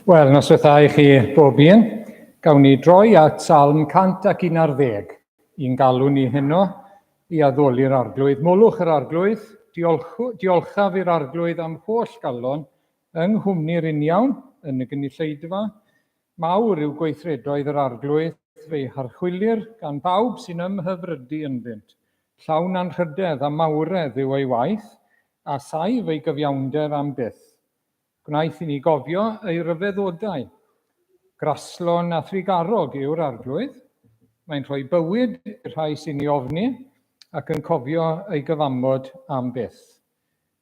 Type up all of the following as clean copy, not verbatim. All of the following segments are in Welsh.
Wel, noswaith dda i chi bob un. Gawn ni droi at Salm 111. I'n galw ni heno i addoli'r Arglwydd. Molwch yr Arglwydd, diolch, diolchaf i'r Arglwydd am holl galon, yng nghwmni'r uniawn yn y gynulleidfa. Mawr yw gweithredoedd yr Arglwydd, fe'i harchwilir gan bawb sy'n ymhyfrydu ynddynt. Llawn anrhydedd a mawredd yw ei waith, a saif ei gyfiawnder am byth. Gwnaeth i ni gofio ei ryfeddodau. Graslon a thrugarog yw'r Arglwydd. Mae'n rhoi bywyd i'r rhai sy'n ei ofni ac yn cofio ei gyfamod am byth.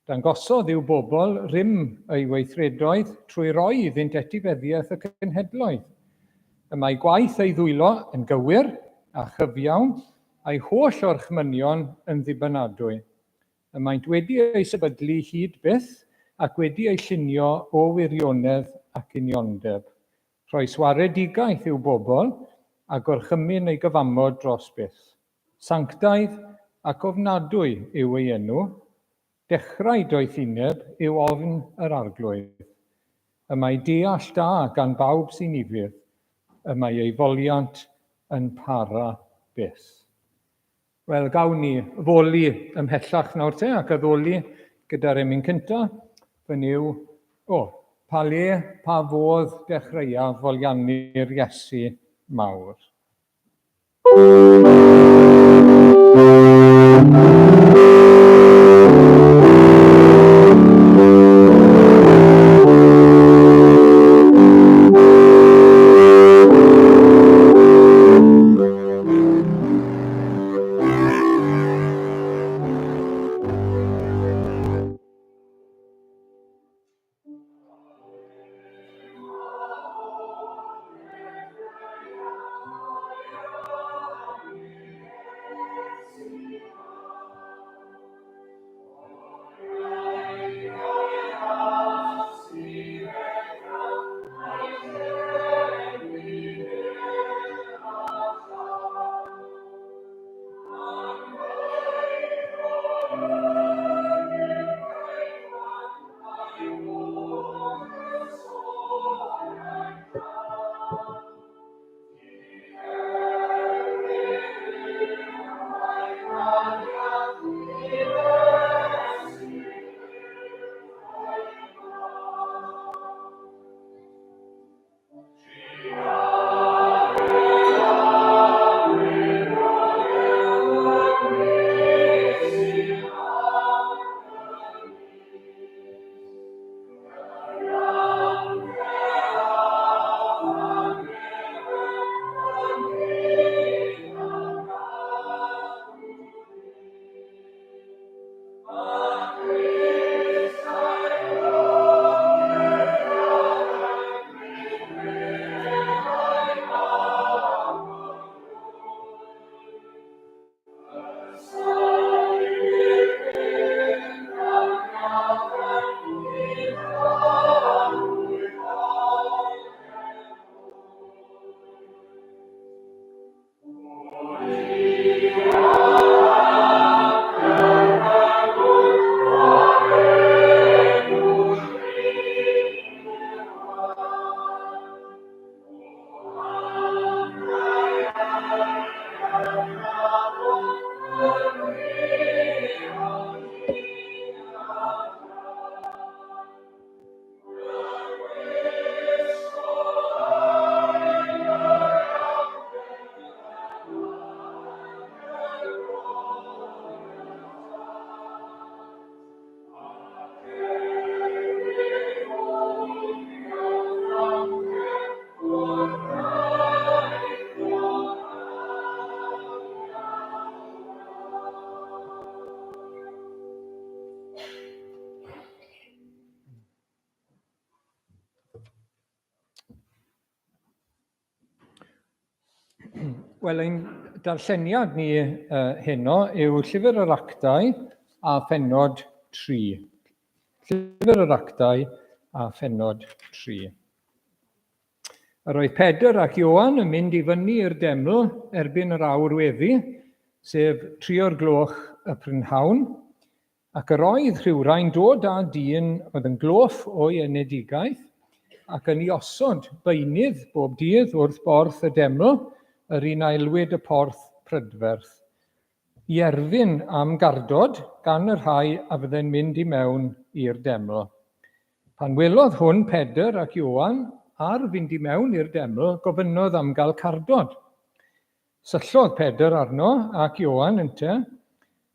Dangosodd i'w bobl rym ei weithredoedd trwy roi iddynt etifeddiaeth y cenhedloedd. Y mae gwaith ei ddwylo yn gywir a chyfiawn, a'i holl orchmynion yn ddibynadwy. Y maent wedi eu sefydlu hyd byth ac wedi eu llunio o wirionedd ac uniondeb. Rhoes waredigaeth i'w bobl a gorchymyn ei gyfamod dros byth. Sanctaidd ac ofnadwy yw ei enw, dechrau doethineb yw ofn yr Arglwydd. Y mae deall da gan bawb sy'n ufudd, y mae ei foliant yn para byth. Wel, gawn ni foli ymhellach nawr te, ac addoli gyda'r emyn cynta. Fy Nuw, o, pa le, pa fodd dechreuaf foliannu'r Iesu mawr? Wel, ein darlleniad ni uh, heno yw Llyfr yr Actau a phennod 3. Llyfr yr Actau a phennod 3. Yr oedd Pedr ac Ioan yn mynd i fyny i'r deml erbyn yr awr weddi. sef trio'r gloch y prynhawn, ac yr oedd rhywrai'n dod â dyn oedd yn gloff o'i enedigaeth, ac yn ei osod beunydd bob dydd wrth borth y deml, yr un a elwid y porth prydferth, i erfyn am gardod gan y rhai a fydde'n mynd i mewn i'r deml. Pan welodd hwn Pedr ac Ioan ar fynd i mewn i'r deml, gofynnodd am gael cardod. Syllodd Pedr arno ac Ioan ynte,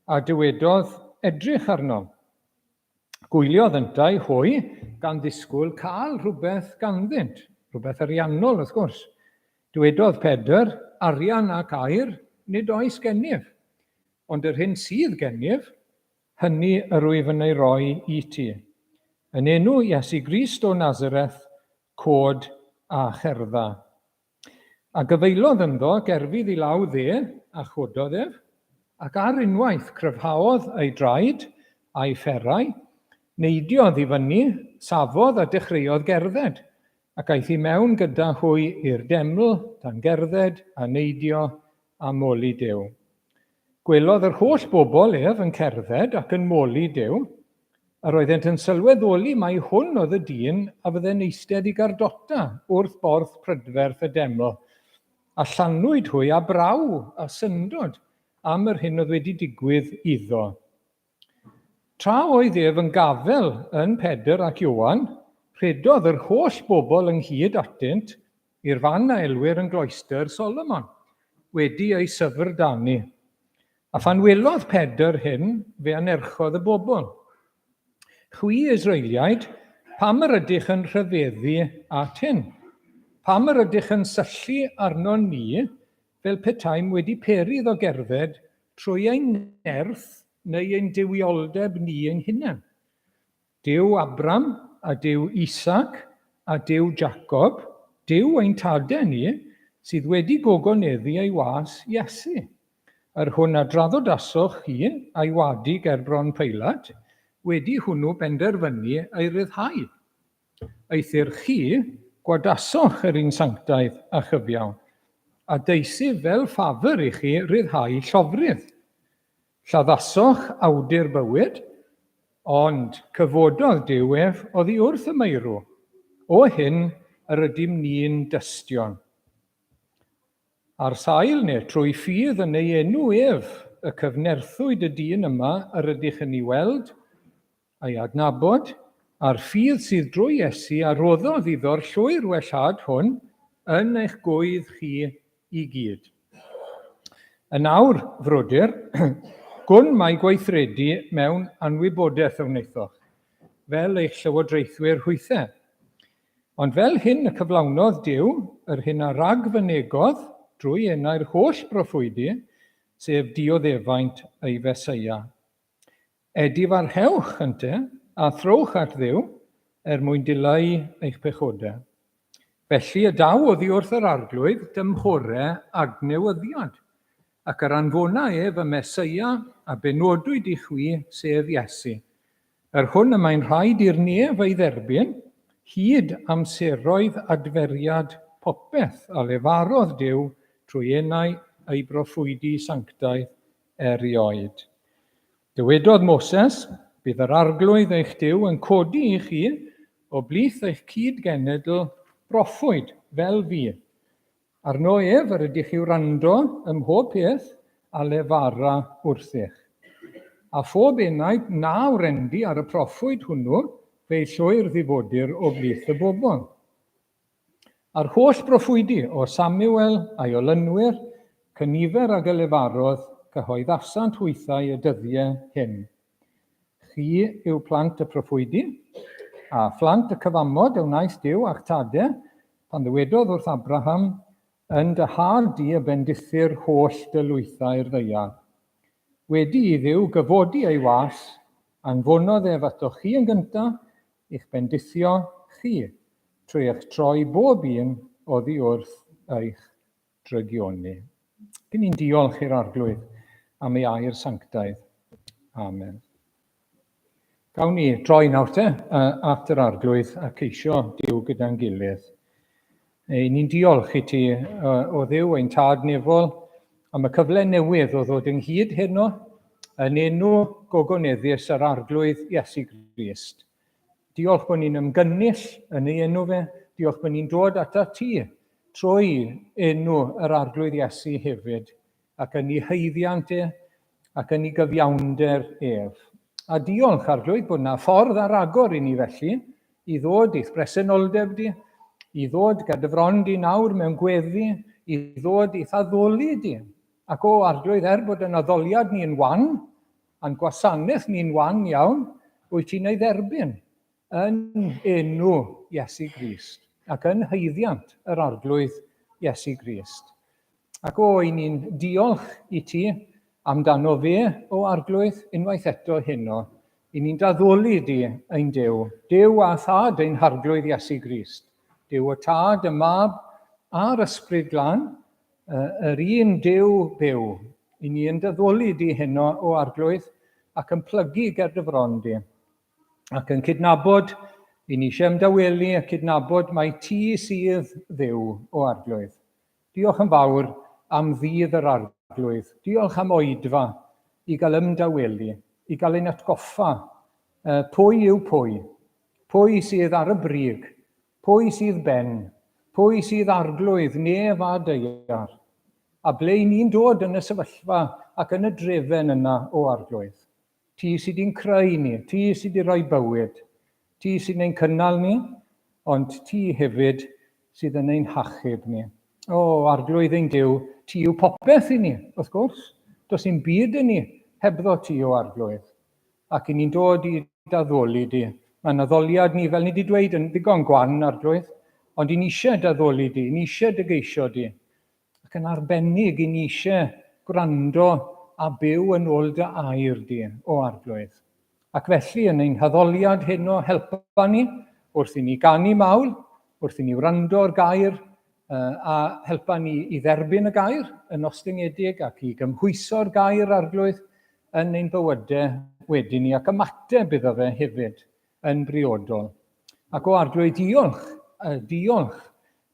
a dywedodd, Edrych arno. Gwyliodd yntau hwy gan ddisgwyl cael rhywbeth ganddynt, rhywbeth ariannol wrth gwrs. Dywedodd Pedr, Arian ac aur nid oes gennyf, ond yr hyn sydd gennyf, hynny yr wyf yn ei roi i ti. Yn enw Iesu Grist o Nazareth, cod a cherdda. A gyfeilodd ynddo gerfydd i law dde, a chododd ef, ac ar unwaith cryfhaodd ei draed a'i fferau, neidiodd i fyny, safodd a dechreuodd gerdded, ac aeth i mewn gyda hwy i'r deml, dan gerdded a neidio a moli Duw. Gwelodd yr holl bobl ef yn cerdded ac yn moli Duw. Yr oeddent yn sylweddoli mai hwn oedd y dyn a fydde'n eistedd i gardota wrth borth prydferth y deml, a llanwyd hwy â braw a syndod am yr hyn oedd wedi digwydd iddo. Tra oedd ef yn gafael yn Pedr ac Ioan, rhedodd yr holl bobl ynghyd atynt i'r fan a elwir yn Gloestr Solomon, wedi ei syfrdanu. A phan welodd Pedr hyn, fe anerchodd y bobl. Chwi, Israeliaid, pam yr ydych yn rhyfeddu at hyn? Pam yr ydych yn syllu arnon ni fel petaem wedi peri iddo gerdded trwy ein nerth neu ein duwioldeb ni ein hunain? Duw Abram, a Duw Isaac, a Duw Jacob, Duw ein tadau ni, sydd wedi gogoneddu ei was Iesu, yr hwn a draddodasoch chi a'i wadu ger bron Peilat, wedi hwnnw benderfynu ei ryddhau. Eithr chi, gwadasoch yr un sanctaidd a chyfiawn, a deisyf fel ffafr i chi ryddhau llofrudd. Lladdasoch awdur bywyd, ond cyfododd Duw ef oddi wrth y meirw. O hyn yr ydym ni'n dystion. Ar sail neu trwy ffydd yn ei enw ef y cyfnerthwyd y dyn yma yr ydych yn ei weld a'i adnabod, a'r ffydd sydd drwy Iesu a roddodd iddo'r llwyr wellhad hwn yn eich gwydd chi i gyd. Yn awr, frodyr, gwn mai gweithredu mewn anwybodaeth a wnaethoch, fel eich llywodraethwyr hwythau. Ond fel hyn y cyflawnodd Duw yr hyn a ragfynegodd drwy enau'r holl broffwydi, sef dioddefaint ei Feseia. Edifarhewch, ynte, a throwch at Dduw, er mwyn dileu eich pechodau. Felly y daw oddi wrth yr Arglwydd dymhore adnewyddiad, ac yr anfona ef y Meseia a benodwyd i chwi, sef Iesu, yr hwn y mae'n rhaid i'r nef ei dderbyn, hyd amseroedd adferiad popeth a lefarodd Duw trwy enau ei broffwydi sanctaidd erioed. Dywedodd Moses, Bydd yr Arglwydd eich Duw yn codi i chi o blith eich cyd-genedl broffwyd fel fi. Arno ef yr ydych i wrando ym mhob peth a lefara wrthych. A phob enaid na wrendi ar y proffwyd hwnnw, fe'i llwyr ddifodir o blith y bobl. A'r holl broffwydi, o Samuel a'i olynwyr, cynifer ag y lefarodd, cyhoeddasant hwythau y dyddiau hyn. Chi yw plant y proffwydi, a phlant y cyfamod y wnaeth Duw â'ch tadau, pan ddywedodd wrth Abraham, Yn dy had di y bendithir holl dy lwythau'r ddaear. Wedi i Dduw gyfodi ei was, anfonodd ef atoch chi yn gyntaf, i'ch bendithio chi, trwy eich troi bob un oddi wrth eich drygioni. Dyn ni'n diolch i'r Arglwydd am ei air sanctaidd. Amen. Gawn ni droi nawr te at yr Arglwydd a ceisio Duw gyda'n gilydd. Ei, ni'n diolch i ti o Dduw ein tad nefol am y cyfle newydd o ddod ynghyd heno yn enw gogoneddus yr Arglwydd Iesu Grist. Diolch bod ni'n ymgynnull yn ei enw fe, diolch bod ni'n dod atat ti trwy enw yr Arglwydd Iesu hefyd, ac yn ei haeddiant e, ac yn ei gyfiawnder ef. A diolch, Arglwydd, bod yna ffordd ar agor i ni felly, i ddod i'th bresenoldeb di, i ddod ger dy fron di nawr mewn gweddi, i ddod i'th addoli di. Ac o, Arglwydd, er bod yn addoliad ni'n wan, a'n gwasanaeth ni'n wan iawn, wyt ti'n ei dderbyn yn enw Iesu Grist ac yn haeddiant yr Arglwydd Iesu Grist. Ac o, i ni'n diolch i ti amdano fe, o Arglwydd, unwaith eto heno. I ni'n daddoli di, ein Duw, Duw a Thad ein Harglwydd Iesu Grist, Duw y Tad, y Mab a'r Ysbryd Glân, yr un Duw byw. I ni yn daddoli di heno, o Arglwydd, ac yn plygu ger dy fron di, ac yn cydnabod, i ni eisiau ymdawelu a cydnabod mai ti sydd Dduw, o Arglwydd. Diolch yn fawr am ddydd yr Arglwydd. Diolch am oedfa i gael ymdawelu, i gael ein atgoffa pwy yw pwy, pwy sydd ar y brig, pwy sydd ben, pwy sydd arglwydd nef a daear, a ble i ni'n dod yn y sefyllfa ac yn y drefen yna o Arglwydd. Ti sydd di'n creu ni, ti sydd di rhoi bywyd, ti sy'n ein cynnal ni, ond ti hefyd sydd yn ein hachub ni. O, Arglwydd ein Duw, ti yw popeth i ni, wrth gwrs. Does dim byd yn ni hebddo ti, o Arglwydd. Ac i ni'n dod i daddoli di. Mae'n addoliad ni, fel ni wedi dweud, yn ddigon gwan, Arglwydd, ond i ni eisiau daddoli di, i ni eisiau dy geisio di. Ac yn arbennig, i ni eisiau gwrando a byw yn ôl dy air di, o Arglwydd. Ac felly, yn ein haddoliad heno, helpa ni wrth i ni ganu mawl, wrth i ni wrando'r gair, a helpa ni i dderbyn y gair yn ostyngedig ac i gymhwyso'r gair Arglwydd yn ein bywydau wedyn ni ac ymateb iddo fe hefyd yn briodol. Ac o Arglwydd, diolch, diolch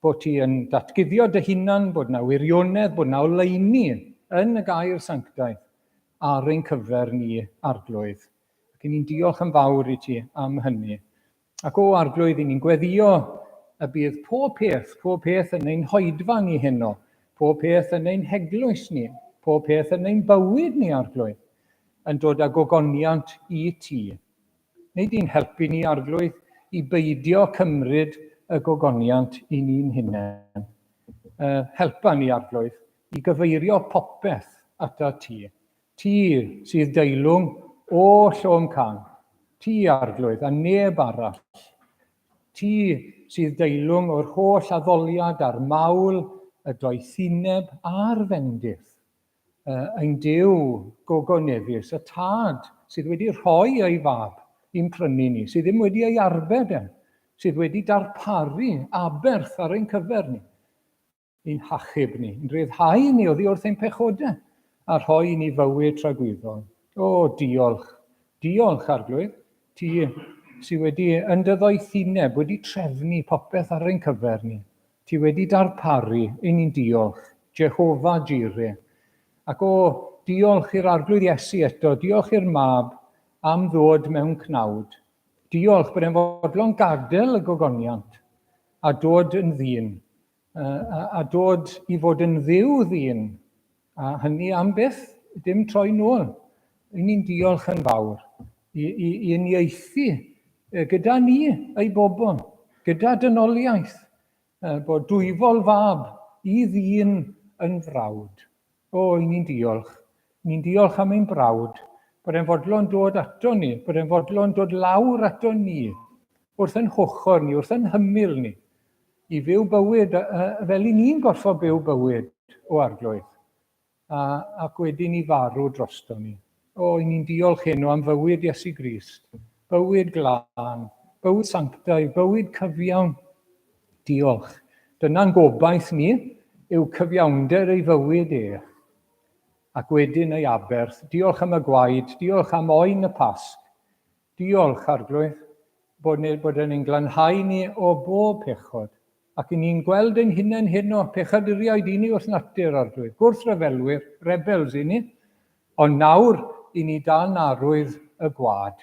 bod ti yn datguddio dy hunan, bod na wirionedd, bod na oleuni yn y gair sanctaidd ar ein cyfer ni, Arglwydd. Ac i ni'n diolch yn fawr i ti am hynny. Ac o Arglwydd, i ni'n gweddio y bydd pob peth, pob peth yn ein hoedfa ni heno, pob peth yn ein heglwys ni, pob peth yn ein bywyd ni, Arglwydd, yn dod â gogoniant i ti. Neu di'n helpu ni, Arglwydd, i beidio cymryd y gogoniant i ni'n hunain. Helpa ni, Arglwydd, i gyfeirio popeth atat ti. Ti sydd deilwng oll o'm can. Ti, Arglwydd, a neb arall. Ti sydd deilwng o'r holl addoliad a'r mawl, y doethineb a'r fendith. Ein Duw gogoneddus, y Tad sydd wedi rhoi ei fab i'n prynu ni, sydd ddim wedi ei arbed e, sydd wedi darparu aberth ar ein cyfer ni, i'n hachub ni, i'n rhyddhau ni oddi wrth ein pechodau, a rhoi i ni fywyd tragwyddol. O, diolch, diolch, Arglwydd, ti sydd wedi yn dy ddoethineb wedi trefnu popeth ar ein cyfer ni. Ti wedi darparu i ni'n diolch, Jehofa Jireh. Ac o, diolch i'r Arglwydd Iesu eto, diolch i'r Mab am ddod mewn cnawd. Diolch bod e'n fodlon gadael y gogoniant a dod yn ddyn, a, a dod i fod yn ddiw ddyn, a hynny am byth, dim troi nôl. I ni'n diolch yn fawr i, i, i uniaethu gyda ni, ei bobl, gyda dynoliaeth, bod dwyfol fab i ddyn yn frawd. O, i ni'n diolch. Ni'n diolch am ein brawd, bod e'n fodlon dod ato ni, bod e'n fodlon dod lawr ato ni, wrth yn hochr ni, wrth yn hymyl ni, i fyw bywyd fel i ni'n gorfod byw bywyd o Arglwydd, a, ac wedyn i farw drosto ni. O, i ni'n diolch heno am fywyd Iesu Grist, bywyd glân, bywyd sanctaidd, bywyd cyfiawn. Diolch. Dyna'n gobaith ni, yw cyfiawnder ei fywyd e, ac wedyn ei aberth. Diolch am y gwaed, diolch am oen y Pasg. Diolch, Arglwydd, bod, ni, bod yn ein glanhau ni o bob pechod. Ac i ni'n gweld ein hunain heno, pechaduriaid i ni wrth natur, Arglwydd, gwrthryfelwyr, rebels i ni, ond nawr i ni dan arwydd y gwad,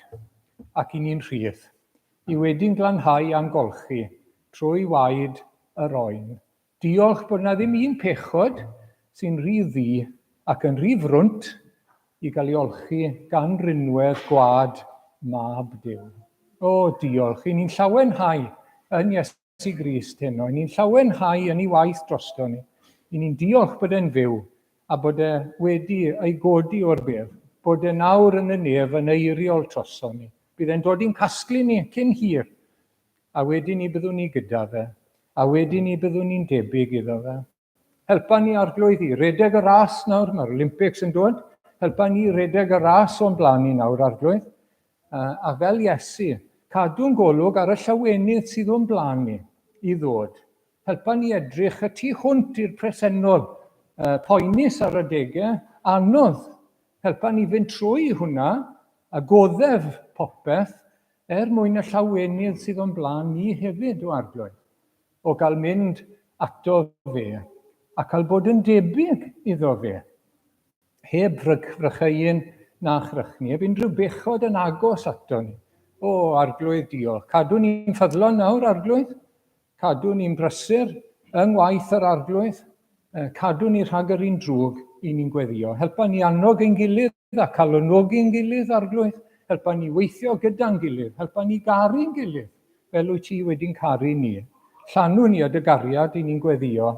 ac i ni'n rhydd, i wedi'n glanhau a'n golchi trwy waed yr oen. Diolch bod 'na ddim un pechod sy'n rhy ddu ac yn rhy frwnt i gael ei olchi gan rinwedd gwad Mab Duw. O, diolch. I ni'n llawenhau yn Iesu Grist heno. I ni'n llawenhau yn ei waith drosto ni. I ni'n diolch bod e'n fyw a bod e wedi ei godi o'r bedd, bod e nawr yn y nef yn eiriol troso ni. Bydd e'n dod i'n casglu ni cyn hir, a wedyn ni byddwn ni gyda fe, a wedyn ni byddwn ni'n debyg iddo fe. Helpa ni Arglwydd i redeg y ras nawr, mae'r Olympics yn dod. Helpa ni redeg y ras o'n blaen ni nawr, Arglwydd. A fel Iesu, cadw'n golwg ar y llawenydd sydd o'n blaen ni i ddod. Helpa ni edrych y tu hwnt i'r presennol, poenus ar adegau, anodd. Helpa ni fynd trwy hwnna a goddef popeth er mwyn y llawenydd sydd o'n blaen ni hefyd, o Arglwydd. O gael mynd ato fe a cael bod yn debyg iddo fe, heb frycheuyn na chrychni, heb unrhyw bechod yn agos ato ni. O, Arglwydd, diolch. Cadw ni'n ffyddlon nawr, Arglwydd. Cadw ni'n brysur yng ngwaith yr Arglwydd. Cadw ni rhag yr un drwg i ni'n gweddio. Helpa ni annog ein gilydd a calonogi'n gilydd, Arglwydd. Helpa ni weithio gyda'n gilydd. Helpa ni garu'n gilydd. Fel wyt ti wedi'n caru ni. Llanw ni â dy gariad i ni'n gweddio.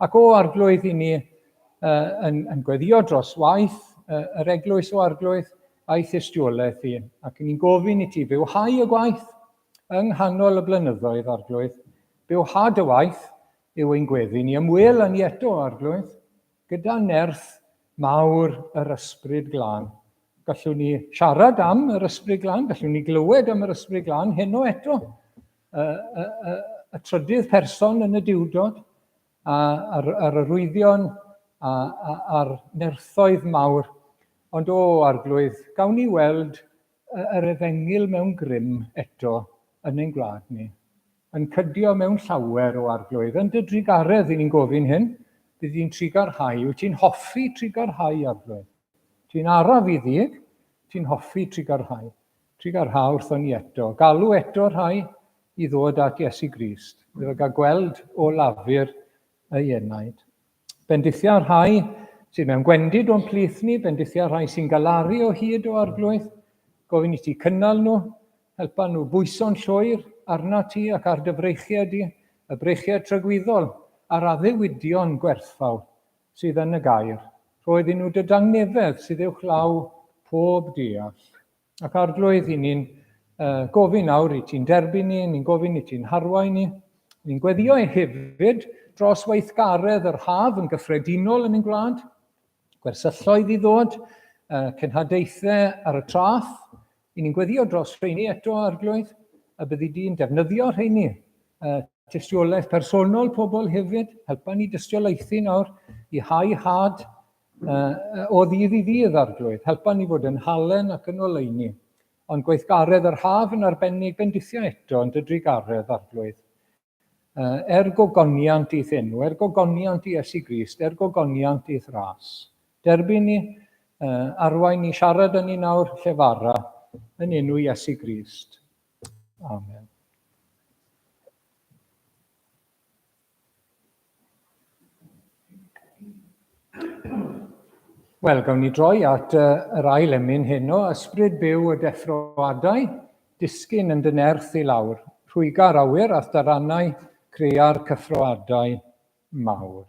Ac o Arglwydd i ni yn, yn gweddio dros waith yr eglwys o Arglwydd a'i thystiolaeth i. Ac i ni'n gofyn i ti fywhau y gwaith yng nghanol y blynyddoedd, Arglwydd. Bywha dy waith yw ein gweddi. Ni ymwel â ni eto, Arglwydd, gyda nerth mawr yr Ysbryd Glân. Gallwn ni siarad am yr Ysbryd Glân, gallwn ni glywed am yr Ysbryd Glân heno eto. Y, y, y, y trydydd person yn y diwdod, a, a'r, ar arwyddion a, a, a'r nerthoedd mawr. Ond o, Arglwydd, gawn ni weld yr efengyl mewn grym eto yn ein gwlad ni. Yn cydio mewn llawer o Arglwydd. Yn dy drugaredd i ni'n gofyn hyn, bydd di'n trugarhau. Wyt ti'n hoffi trugarhau, Arglwydd? Ti'n araf i ddig, ti'n hoffi trugarhau. Trugarha wrthon ni eto. Galw eto rhai i ddod at Iesu Grist, iddo gael gweld o lafur ei enaid. Bendithia rhai sydd mewn gwendid o'n plith ni, bendithia rhai sy'n galaru o hyd o Arglwydd. Gofyn i ti cynnal nhw, helpa nhw bwyso'n llwyr arna ti ac ar dy freichiau di, y breichiau tragwyddol a'r addewidion gwerthfawr sydd yn y gair. Rho iddyn nhw dy dangnefedd sydd uwchlaw pob deall. Ac Arglwydd, i ni'n uh, gofyn nawr i ti'n derbyn ni, ni'n gofyn i ti'n harwain ni. Ni'n gweddio hefyd dros weithgaredd yr haf yn gyffredinol yn ein gwlad, gwersylloedd i ddod, uh, cenhadaethau ar y traeth. I ni'n gweddio dros rheini eto, Arglwydd, a byddi di'n defnyddio rheini. Uh, tystiolaeth personol pobl hefyd, helpa ni dystiolaethu nawr i hau had uh, o ddydd i ddydd, Arglwydd. Helpa ni fod yn halen ac yn oleuni. Ond gweithgaredd yr haf yn arbennig bendithio eto yn dy drugaredd, Arglwydd. Er gogoniant i'th enw, er gogoniant i Iesu Grist, er gogoniant i'th ras. Derbyn ni, arwain ni, siarad â ni nawr, llefara, yn enw Iesu Grist. Amen. Wel, gawn ni droi at yr ail emyn heno, Ysbryd byw y deffroadau, disgyn yn dy nerth i lawr, rhwyga'r awyr a'th darannau, crea'r cyffroadau mawr.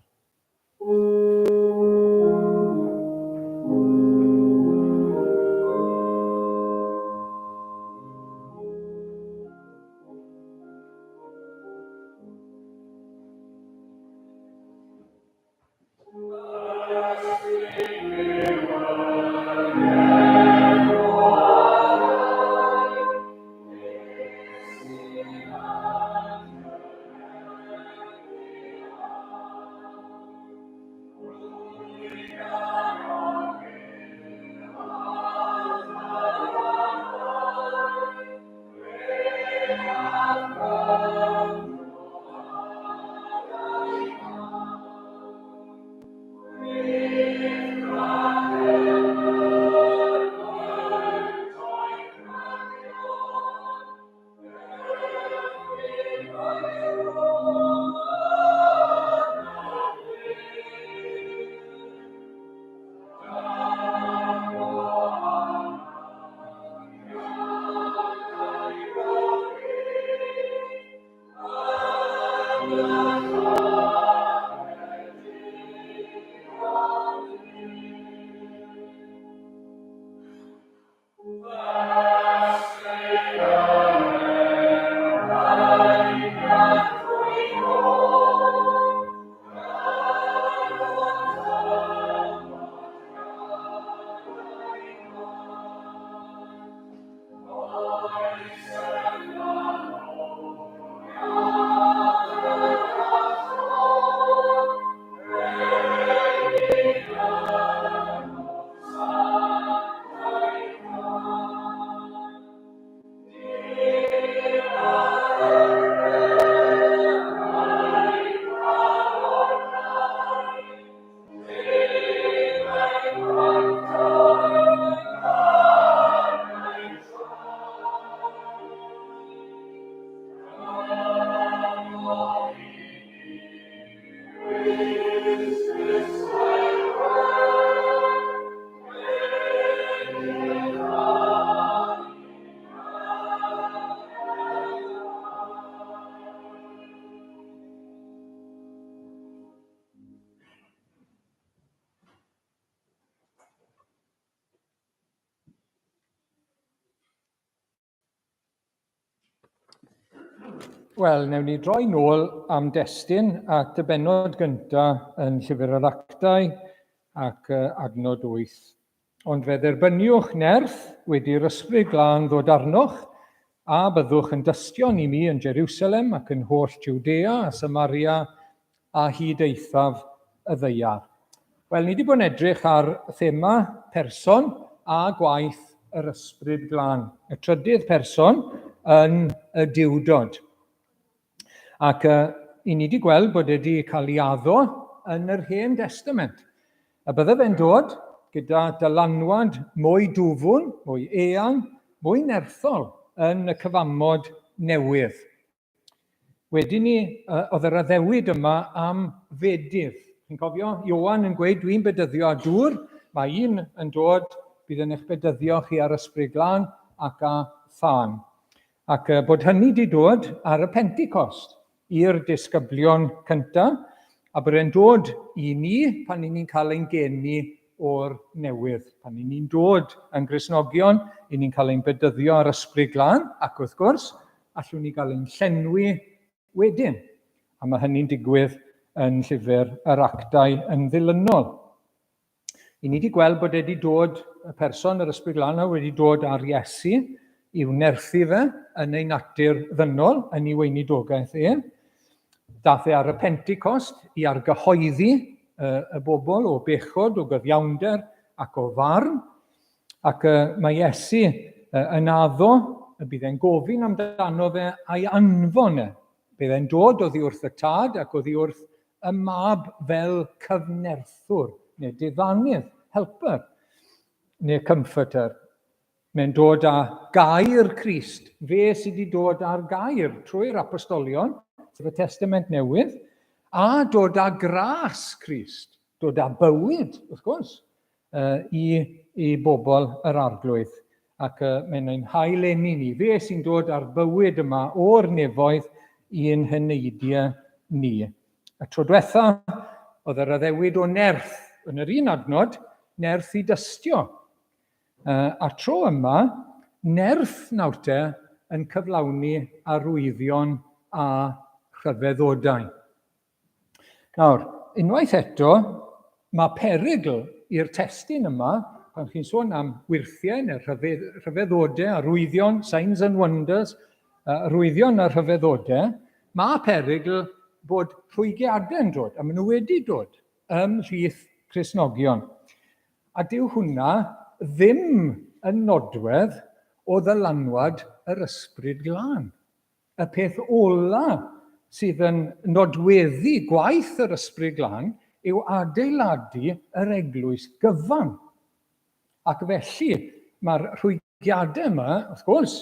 Wel, newn ni droi nôl am destun at y bennod gyntaf yn Llyfr yr Actau ac adnod 8. Ond fe dderbyniwch nerth wedi'r Ysbryd Glân ddod arnoch, a byddwch yn dystion i mi yn Jerusalem ac yn holl Jwdea a Samaria a hyd eithaf y ddaear. Wel, ni wedi bod yn edrych ar thema person a gwaith yr Ysbryd Glân, y trydydd person yn y Duwdod. Ac i ni wedi gweld bod wedi cael ei addo yn yr Hen Destament. A bydde fe'n dod gyda dylanwad mwy dwfwn, mwy eang, mwy nerthol yn y cyfamod newydd. Wedyn ni, oedd yr addewid yma am fedydd. Chi'n cofio, Ioan yn gweud, dwi'n bedyddio â dŵr, mae un yn dod, bydd yn eich bedyddio chi ar Ysbryd Glân ac â thân. Ac bod hynny wedi dod ar y Pentecost i'r disgyblion cyntaf, a bod e'n dod i ni pan ni'n ni'n cael ein geni o'r newydd. Pan ni'n ni'n dod yn Gristnogion, i ni'n cael ein bedyddio ar Ysbryd Glân, ac wrth gwrs, allwn ni gael ein llenwi wedyn. A mae hynny'n digwydd yn llyfr yr Actau yn ddilynol. I ni wedi gweld bod e wedi dod, y person yr Ysbryd Glân wedi dod ar Iesu i'w nerthu fe yn ei natur ddynol, yn ei weinidogaeth e. Dath e ar y Pentecost i argyhoeddi y bobl o bechod, o gyfiawnder ac o farn. Ac mae Iesu yn addo y bydd e'n gofyn amdano fe a'i anfon e. Bydd e'n dod oddi wrth y Tad ac oddi wrth y Mab fel cyfnerthwr, neu diddanydd, helper, neu comforter. Mae'n dod â gair Crist, fe sydd wedi dod â'r gair trwy'r apostolion, sef y Testament Newydd, a dod â gras Crist, dod â bywyd, wrth gwrs, i, i bobl yr Arglwydd. Ac mae'n ein haileni ni. Fe sy'n dod â'r bywyd yma o'r nefoedd i'n heneidiau ni. Y tro diwetha, oedd yr addewid o nerth yn yr un adnod, nerth i dystio. A'r tro yma, nerth nawr te yn cyflawni arwyddion a rhyfeddodau. Nawr, unwaith eto, mae perygl i'r testun yma, pan chi'n sôn am wyrthiau neu rhyfedd, rhyfeddodau, arwyddion, signs and wonders, arwyddion a rhyfeddodau, mae perygl bod rhwygiadau yn dod, a maen nhw wedi dod ymhlith Cristnogion. A dyw hwnna ddim yn nodwedd o ddylanwad yr Ysbryd Glân. Y peth ola sydd yn nodweddu gwaith yr Ysbryd Glân yw adeiladu yr eglwys gyfan. Ac felly, mae'r rhwygiadau yma, wrth gwrs,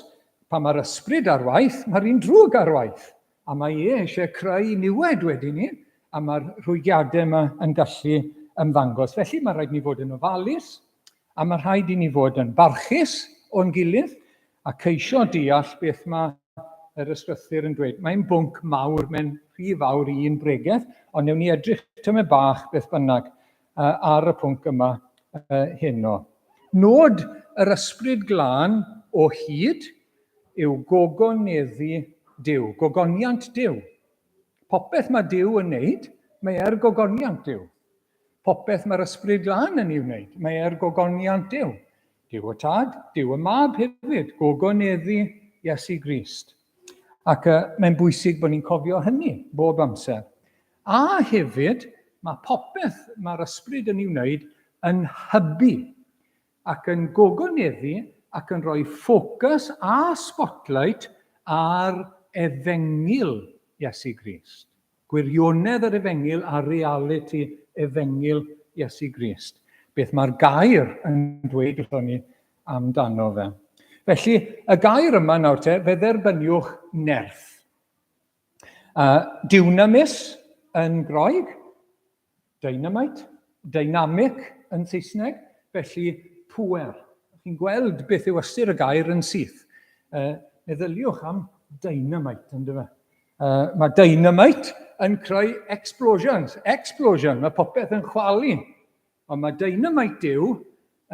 pan mae'r ysbryd ar waith, mae'r un drwg ar waith. A mae e eisiau creu niwed wedyn ni, a mae'r rhwygiadau yma yn gallu ymddangos. Felly mae rhaid ni fod yn ofalus, A mae rhaid i ni fod yn barchus o'n gilydd a ceisio deall beth mae yr ysgrythur yn dweud. Mae'n bwnc mawr, mae'n rhy fawr i un bregeth, ond newn ni edrych tymed bach beth bynnag ar y pwnc yma heno. Nod yr Ysbryd Glân o hyd yw gogoneddu Duw, gogoniant Duw. Popeth mae Duw yn wneud, mae er gogoniant Duw. Popeth mae'r Ysbryd Glân yn ei wneud, mae er gogoniant Duw. Duw y Tad, Duw y Mab hefyd, gogoneddu Iesu Grist. Ac uh, mae'n bwysig bod ni'n cofio hynny bob amser. A hefyd, mae popeth mae'r Ysbryd yn ei wneud yn hybu ac yn gogoneddu ac yn rhoi ffocws a spotlight ar efengyl Iesu Grist. Gwirionedd yr Efengyl a realiti Efengyl Iesu Grist. Beth mae'r gair yn dweud wrthon ni amdano fe. Felly, y gair yma nawr te, fe dderbyniwch nerth. Dunamis yn Groeg, Dynamite, dynamic yn Saesneg, felly pŵer. Chi'n gweld beth yw ystyr y gair yn syth. Meddyliwch am dynamite, ynddo fe? Mae dynamite yn creu explosions, explosion, mae popeth yn chwalu. Ond mae dynamite Duw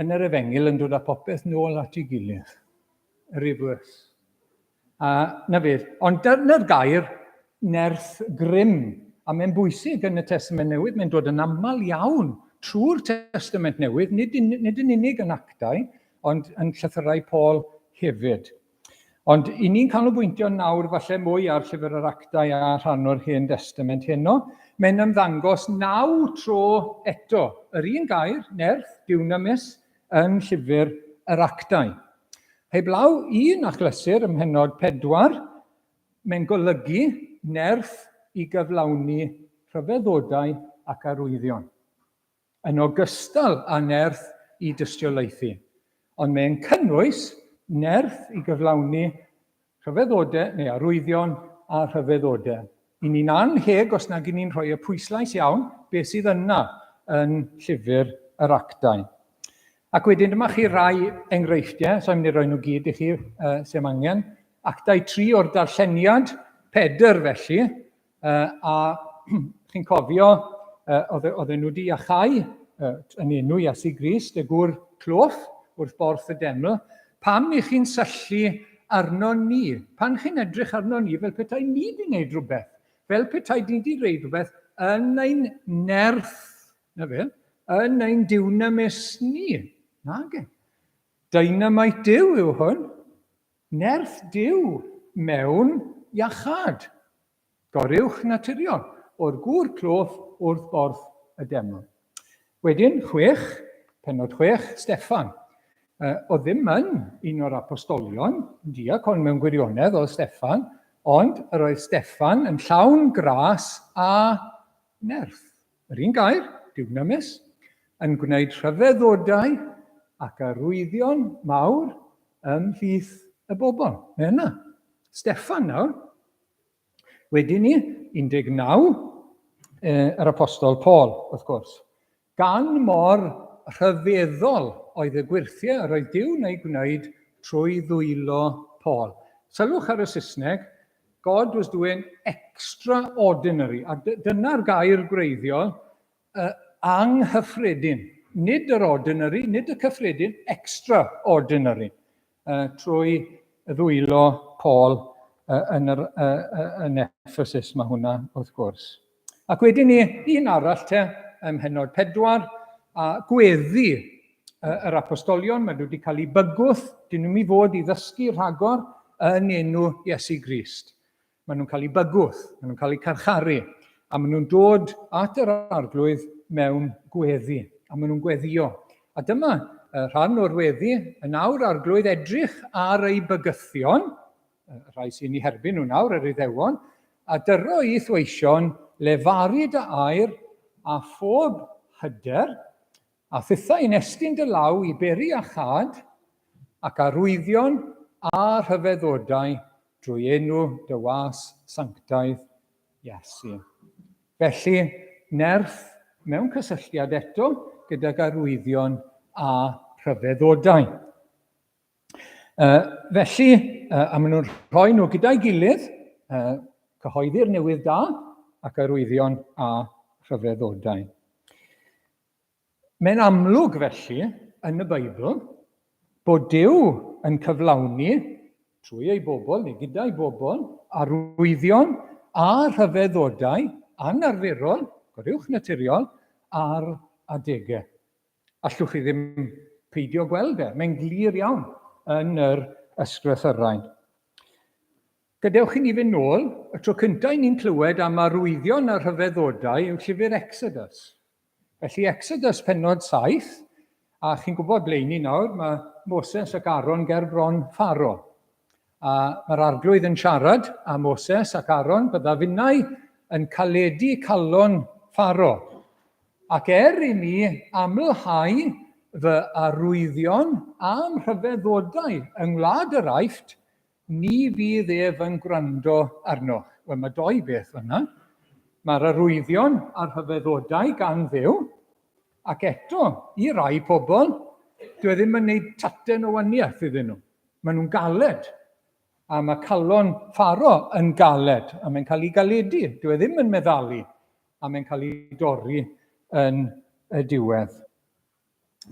yn yr efengyl yn dod â popeth nôl at ei gilydd. Reverse. A na fe. Ond dyna'r gair nerth grym. A mae'n bwysig yn y Testament Newydd, mae'n dod yn aml iawn trwy'r Testament Newydd, nid, nid yn unig yn actau, ond yn llythyrau Paul hefyd. Ond i ni'n canolbwyntio nawr falle mwy ar llyfr yr actau a rhan o'r Hen Destament heno, mae'n ymddangos naw tro eto, yr un gair, nerth, dunamis, yn llyfr yr actau. Heblaw un achlysur ym mhennod 4, mae'n golygu nerth i gyflawni rhyfeddodau ac arwyddion, yn ogystal â nerth i dystiolaethu. Ond mae'n cynnwys nerth i gyflawni Rhyfeddodau neu arwyddion a rhyfeddodau. I ni'n annheg os nag i ni'n rhoi y pwyslais iawn beth sydd yna yn llyfr yr actau. Ac wedyn dyma chi rai enghreifftiau, so i'n mynd i roi nhw gyd i chi, sy'n angen. Actau 3 o'r darlleniad, Pedr felly, a chi'n cofio, oedden nhw wedi iachau yn enw Iesu Grist, y gŵr cloff wrth borth y deml. Pam i chi'n syllu arno ni? Pan chi'n edrych arno ni fel petai ni wedi gwneud rhywbeth, fel petai ni wedi gwneud rhywbeth yn ein nerth, na fe, yn ein dunamis ni. Nage. Dynamite Duw yw hwn. Nerth Duw mewn iachâd. Goruwch naturiol o'r gŵr cloff wrth borth y deml. Wedyn, chwech, penod chwech, Steffan. O ddim yn un o'r apostolion, diacon mewn gwirionedd oedd Steffan, ond yr oedd Steffan yn llawn gras a nerth. Yr un gair, dunamis, yn gwneud rhyfeddodau ac arwyddion mawr ymhlith y bobl. Mae yna. Steffan nawr. Wedyn ni, 19, yr Apostol Paul, wrth gwrs. Gan mor rhyfeddol oedd y gwyrthiau yr oedd Duw'n eu gwneud trwy ddwylo Paul. Sylwch ar y Saesneg, God was doing extraordinary, a dyna'r gair gwreiddiol, anghyffredin. Nid yr ordinary, nid y cyffredin, extraordinary, trwy ddwylo Paul yn, yr, yn Ephesus, mae hwnna wrth gwrs. Ac wedyn ni, un arall te, ym mhennod 4, a gweddi yr apostolion, maen nhw wedi cael eu bygwth, dyn nhw'n mynd i fod i ddysgu rhagor yn enw Iesu Grist. Maen nhw'n cael eu bygwth, maen nhw'n cael eu carcharu, a maen nhw'n dod at yr arglwydd mewn gweddi, a maen nhw'n gweddio. A dyma rhan o'r weddi, yn awr arglwydd edrych ar ei bygythion, y rhai sy'n eu herbyn nhw nawr, yr Iddewon, a dyro i'th weision lefaru dy air a phob hyder, a thithau'n estyn dy law i beri a chad, ac arwyddion a rhyfeddodau drwy enw dy was sanctaidd Iesu. Felly, nerth mewn cysylltiad eto gydag arwyddion a rhyfeddodau. Felly, a maen nhw'n rhoi nhw gyda'i gilydd, cyhoeddi'r newydd da ac arwyddion a rhyfeddodau. Mae'n amlwg felly yn y Beibl bod Duw yn cyflawni trwy ei bobl neu gyda'i bobl arwyddion a rhyfeddodau anarferol, goruwch naturiol, ar adegau. Allwch chi ddim peidio gweld e. Mae'n glir iawn yn yr ysgrythyrau. Gadewch i ni fynd nôl. Y tro cyntaf i ni'n clywed am arwyddion a rhyfeddodau yw llyfr Exodus. Felly Exodus pennod 7, a chi'n gwybod ble ni nawr, mae Moses ac Aaron ger bron Pharo. A mae'r arglwydd yn siarad â Moses ac Aaron, bydda finnau yn caledu calon Pharo. Ac er i mi amlhau fy arwyddion a'm rhyfeddodau yng ngwlad yr Aifft, ni fydd ef yn gwrando arnoch. Wel, mae doi beth fyna. Mae'r arwyddion a'r rhyfeddodau gan Dduw, ac eto, i rai pobl, dyw e ddim yn gwneud taten o waniaeth iddyn nhw. Maen nhw'n galed. A mae calon Pharo yn galed, a mae'n cael ei galedu. Dyw e ddim yn meddalu. a mae'n cael ei dorri yn y diwedd.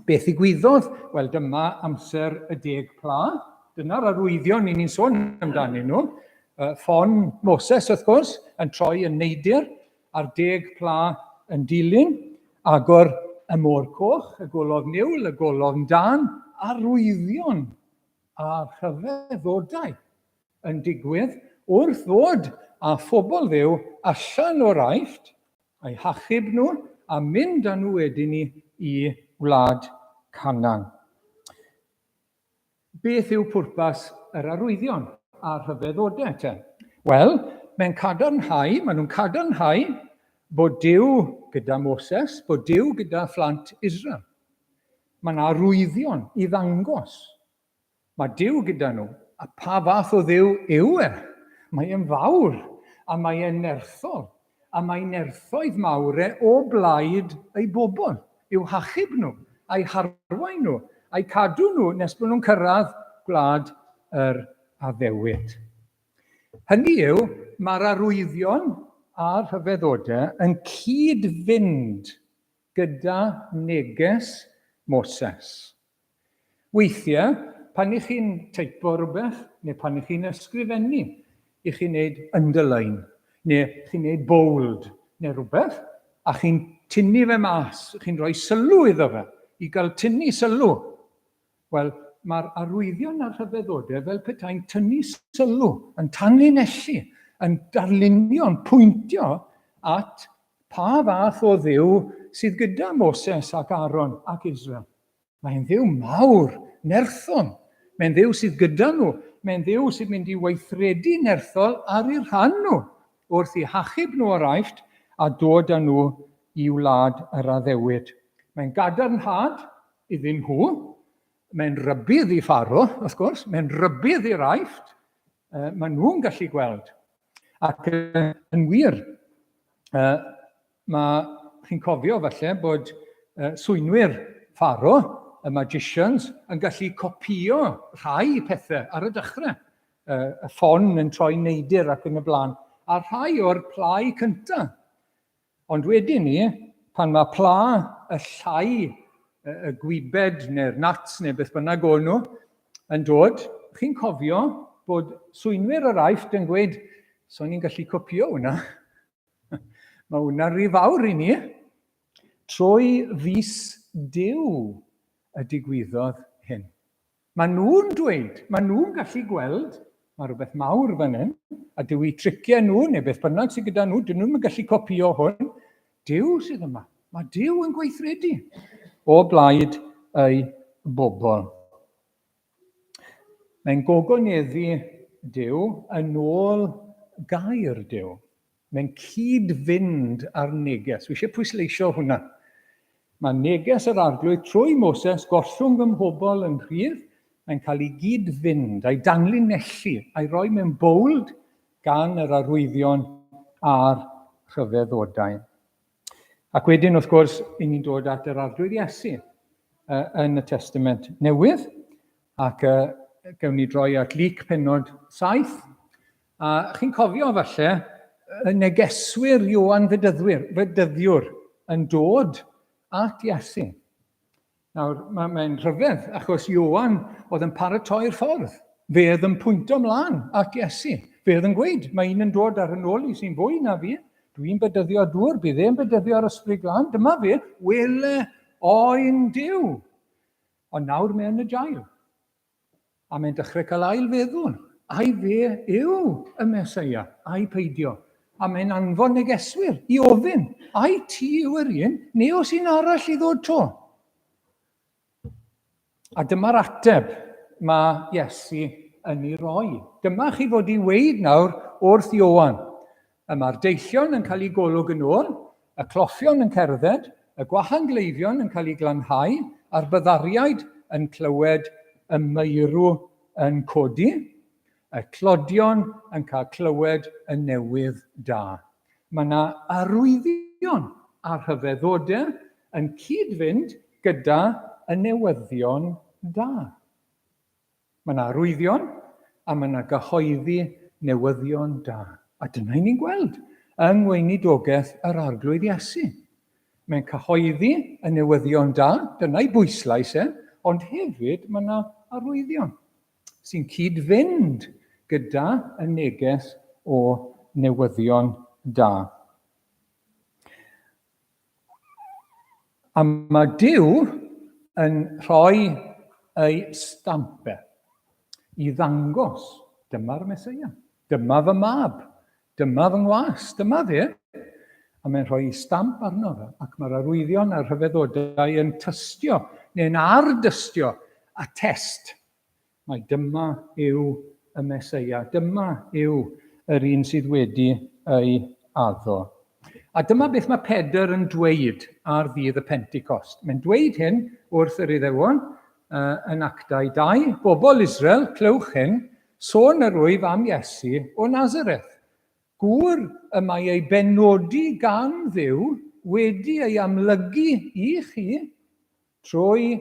Beth ddigwyddodd? Wel, dyma amser y deg pla. Dyna'r arwyddion ni'n sôn amdanyn nhw. Ffon Moses, wrth gwrs, yn troi yn neidr, a'r deg pla yn dilyn, agor y môr coch, y golofn niwl, y golofn dân, arwyddion a rhyfeddodau yn digwydd wrth ddod â phobl Dduw allan o'r Aifft, a'u hachub nhw, a mynd â nhw wedyn ni i wlad Canaan. Beth yw pwrpas yr arwyddion a'r rhyfeddodau te? Wel, mae'n cadarnhau, maen nhw'n cadarnhau bod Duw gyda Moses, bod Duw gyda phlant Israel. Mae yna arwyddion i ddangos Mae Duw gyda nhw, a pa fath o Dduw yw e? Mae e'n fawr, a mae e'n nerthol, a mae nerthoedd mawr e o blaid ei bobl, i'w hachub nhw, a'u harwain nhw, a'u cadw nhw nes bod nhw'n cyrraedd gwlad yr addewid. Hynny yw, mae'r arwyddion a'r rhyfeddodau yn cyd-fynd gyda neges Moses. Weithiau, pan y'ch chi'n teipo rhywbeth, neu pan y'ch chi'n ysgrifennu, y'ch chi'n neud underline, neu chi'n neud bold, neu rhywbeth, a chi'n tynnu fe mas, chi'n rhoi sylw iddo fe, i gael tynnu sylw. Wel, mae'r arwyddion a'r rhyfeddodau fel petai'n tynnu sylw, yn tanlinellu, yn darlunio, yn pwyntio at pa fath o Dduw sydd gyda Moses ac Aaron ac Israel. Mae'n Dduw mawr, nerthol. Mae'n Dduw sydd gyda nhw. Mae'n Dduw sydd mynd i weithredu nerthol ar eu rhan nhw wrth i hachub nhw o'r Aifft a dod â nhw i wlad yr addewid. Mae'n gadarnhad iddyn nhw. Mae'n rybudd i Pharo, wrth gwrs. Mae'n rybudd i'r Aifft. Maen nhw'n gallu gweld. Ac yn wir, Mae, chi'n cofio falle bod swynwyr Pharo, y magicians, yn gallu copïo rhai pethau ar y dechrau. Y ffon yn troi neidr ac yn y blaen, a rhai o'r plau cyntaf. Ond wedyn ni, pan mae pla y llai, y gwybed neu'r nats neu beth bynnag o'n nhw, yn dod, chi'n cofio bod swynwyr yr Aifft yn gweud, so ni'n gallu copïo hwnna. Mae hwnna'n rhy fawr i ni. Trwy fus Duw y digwyddodd hyn. Mae nhw'n dweud, mae nhw'n gallu gweld, mae rhywbeth mawr fan hyn, a dyw i triciau nhw, neu beth bynnag sydd gyda nhw, dyn nhw'n gallu copio hwn. Duw sydd yma. Mae Duw yn gweithredu o blaid ei bobl. Mae'n gogoneddu Duw yn ôl gair Duw. Mae'n cyd-fynd â'r neges. Wi eisiau pwysleisio hwnna. Mae neges yr Arglwydd trwy Moses gollwng fy mhobl yn rhydd, mae'n cael ei gyd-fynd, a'i danlinellu, a'i roi mewn bowld gan yr arwyddion a'r rhyfeddodau. Ac wedyn, wrth gwrs, i ni'n dod at yr Arglwydd Iesu yn y Testament Newydd, ac gewn ni droi at Luc penod 7. A chi'n cofio falle y negeswyr Ioan Fedyddwyr, Fedyddiwr yn dod at Iesu. Nawr, mae'n mae rhyfedd, achos Ioan oedd yn paratoi'r ffordd. Fe oedd yn pwynto mlaen at Iesu. Fe oedd yn gweud, mae un yn dod ar yn ôl i sy'n fwy na fi. Dwi'n bedyddio dŵr, bydd e'n bedyddio ar ysbryd glân. Dyma fe, wele oen Duw. Ond nawr mae yn y jail. A mae'n dechrau cael ail feddwl. Ai fe yw y Mesoea? Ai peidio? A mae'n anfon negeswyr i ofyn, ai ti yw yr un, neu os un arall i ddod to? A dyma'r ateb mae Iesu yn ei roi. Dyma chi fod i weid nawr wrth Ioan. Y mae'r deillion yn cael eu golwg yn ôl, y cloffion yn cerdded, y gwahangleifion yn cael eu glanhau, a'r byddariaid yn clywed y meirw yn codi, y tlodion yn cael clywed y newydd da. Mae yna arwyddion a rhyfeddodau yn cyd-fynd gyda y newyddion da. Mae yna arwyddion a mae yna gyhoeddi newyddion da. A dyna i ni'n gweld yng ngweinidogaeth yr Arglwydd Iesu. Mae'n cyhoeddi y newyddion da, dyna'i bwyslais e, ond hefyd mae yna arwyddion. sy'n cyd-fynd gyda y neges o newyddion da. A mae Duw yn rhoi ei stamp e i ddangos, dyma'r Meseia, dyma fy mab, dyma fy ngwas, dyma fe. A mae'n rhoi stamp arno fe, ac mae'r arwyddion a'r rhyfeddodau yn tystio, neu'n ardystio, a test Mai dyma yw y Meseia, dyma yw yr un sydd wedi ei addo. A dyma beth mae Pedr yn dweud ar ddydd y Pentecost. Mae'n dweud hyn wrth yr Iddewon uh, yn Actau 2, Bobl Israel, clywch hyn, sôn yr wyf am Iesu o Nazareth. Gŵr y mae ei benodi gan Dduw wedi ei amlygu i chi Trwy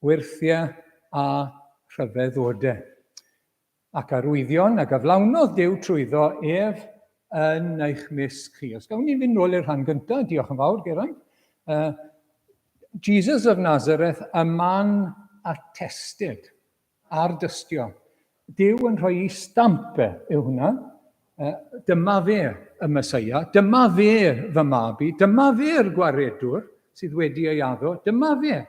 wyrthiau a rhyfeddodau. Ac arwyddion a gyflawnodd Duw trwyddo ef yn eich mysg chi. Os gawn ni fynd nôl i'r rhan gyntaf, diolch yn fawr, Geraint. Jesus of Nazareth, a man attested, ar dystio. Duw yn rhoi ei stamp e, yw hwnna. Dyma fe y Mesoea, dyma fe fy mab i, dyma fe'r gwaredwr sydd wedi ei addo, dyma fe.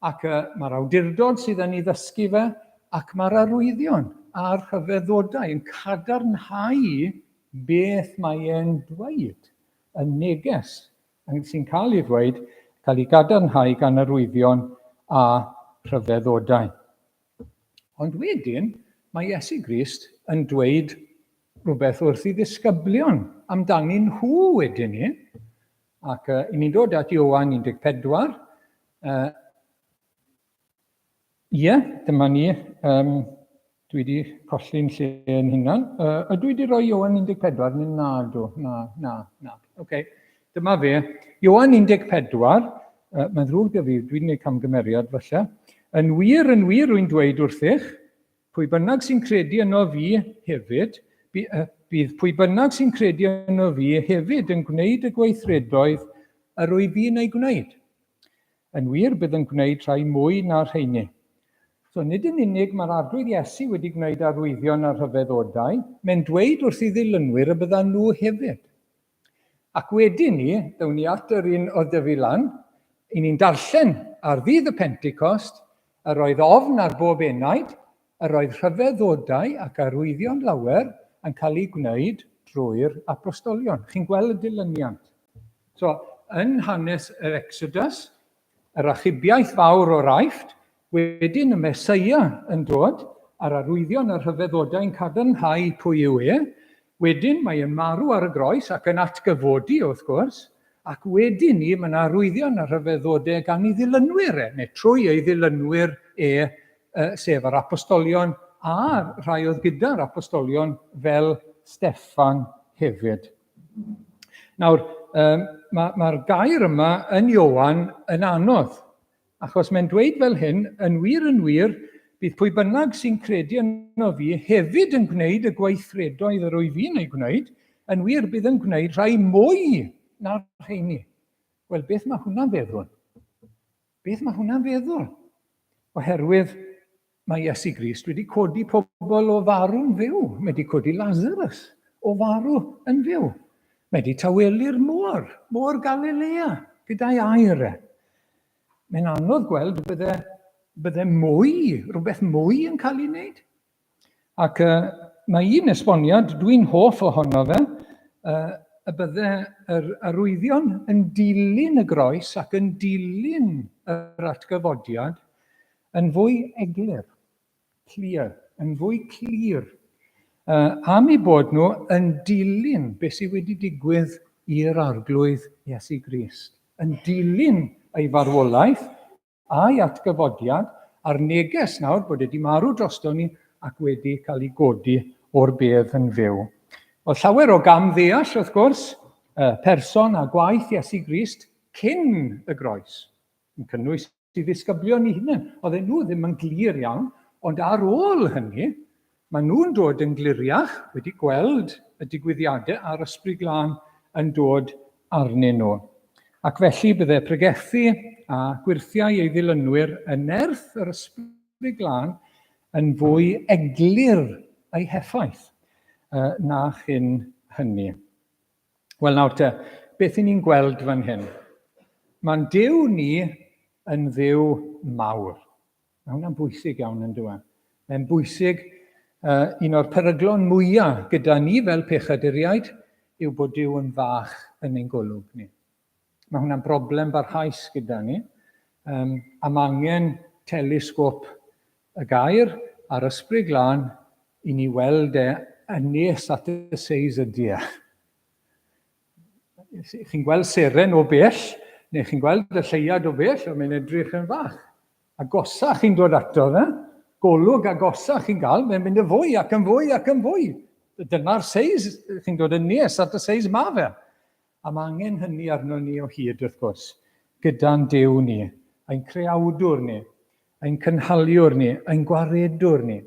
Ac uh, mae'r awdurdod sydd yn ei ddysgu fe, ac mae'r arwyddion a'r rhyfeddodau yn cadarnhau beth mae e'n dweud, y neges sy'n cael ei ddweud, cael ei gadarnhau gan arwyddion a rhyfeddodau. Ond wedyn, mae Iesu Grist yn dweud rhywbeth wrth i ddisgyblion amdanyn nhw wedyn ni. Ac uh, i ni'n dod at Ioan 14. Uh, ie, dyma ni. Um, dwi wedi colli'n lle yn hunan. Uh, ydw i wedi rhoi Ioan 14? Neu na, do. Na, na, na. Oce, okay. Dyma fe. Ioan 14, uh, mae'n ddrwg da fi, dwi'n gwneud camgymeriad falle. Yn wir, yn wir, rwy'n dweud wrthych, pwy bynnag sy'n credu yno fi hefyd, bydd pwy bynnag sy'n credu yno fi hefyd yn gwneud y gweithredoedd yr wyf fi'n ei gwneud. Yn wir, bydd yn gwneud rhai mwy na'r rheiny. So, nid yn unig mae'r Arglwydd Iesu wedi gwneud arwyddion a rhyfeddodau, mae'n dweud wrth ei ddilynwyr y byddan nhw hefyd. Ac wedyn ni, ddown ni at yr un oedd 'da fi lan, i ni'n darllen ar ddydd y Pentecost, yr oedd ofn ar bob enaid, yr oedd rhyfeddodau ac arwyddion lawer yn cael eu gwneud drwy'r apostolion. Chi'n gweld y dilyniant. So, yn hanes yr Exodus, yr achubiaeth fawr o'r Aifft, wedyn y Meseia yn dod, a'r arwyddion a'r rhyfeddodau'n cadarnhau pwy yw e. Wedyn mae e'n marw ar y groes ac yn atgyfodi, wrth gwrs, ac wedyn ni, mae yna arwyddion a rhyfeddodau gan ei ddilynwyr e, neu trwy ei ddilynwyr e, sef yr apostolion a'r rhai oedd gyda'r apostolion fel Steffan hefyd. Nawr, um, mae'r ma gair yma yn Ioan yn anodd, achos mae'n dweud fel hyn, yn wir yn wir, bydd pwy bynnag sy'n credu yno fi hefyd yn gwneud y gweithredoedd yr wyf fi'n ei gwneud, yn wir bydd yn gwneud rhai mwy na'r rheini. Wel, beth mae hwnna'n feddwl? Beth mae hwnna'n feddwl? Oherwydd mae Iesu Grist wedi codi pobl o farw'n fyw. Mae wedi codi Lazarus o farw yn fyw. Mae wedi tawelu'r môr, môr Galilea, gyda'i air e. Mae'n anodd gweld bydde, bydde mwy, rhywbeth mwy yn cael ei wneud. Ac uh, mae un esboniad, dwi'n hoff ohono fe, uh, y bydde yr arwyddion yn dilyn y groes ac yn dilyn yr atgyfodiad yn fwy eglur, clear, yn fwy clir, uh, am eu bod nhw yn dilyn beth sydd wedi digwydd i'r Arglwydd Iesu Grist, yn dilyn ei farwolaeth a'i atgyfodiad, a'r neges nawr bod e wedi marw drosto ni ac wedi cael ei godi o'r bedd yn fyw. Oedd llawer o gam ddeall, wrth gwrs, person a gwaith Iesu Grist cyn y groes, yn cynnwys i ddisgyblion ei hunain. Oedden nhw ddim yn glir iawn, ond ar ôl hynny, maen nhw'n dod yn gliriach, wedi gweld y digwyddiadau a'r Ysbryd Glân yn dod arnyn nhw. Ac felly bydde pregethu a gwyrthiau ei ddilynwyr yn nerth yr Ysbryd Glân yn fwy eglur ei heffaith na chyn hynny. Wel nawr te, beth i ni'n gweld fan hyn? Mae'n Duw ni yn Dduw mawr. Mae hwnna'n bwysig iawn yn dyw e. Mae'n bwysig, uh, un o'r peryglon mwyaf gyda ni fel pechaduriaid yw bod Duw yn fach yn ein golwg ni. Mae hwnna'n broblem barhaus gyda ni, um, a mae angen telesgop y gair a'r ysbryd glân i ni weld e yn nes at y seis ydy e. Chi'n gweld seren o bell, neu chi'n gweld y lleuad o bell, ond mae'n edrych yn fach. Agosach chi'n dod ato fe, golwg agosach chi'n gael, mae'n mynd yn fwy ac yn fwy ac yn fwy. Dyna'r seis, chi'n dod yn nes at y seis ma fe. A mae angen hynny arnon ni o hyd, wrth gwrs, gyda'n Duw ni, ein creawdwr ni, ein cynhaliwr ni, ein gwaredwr ni.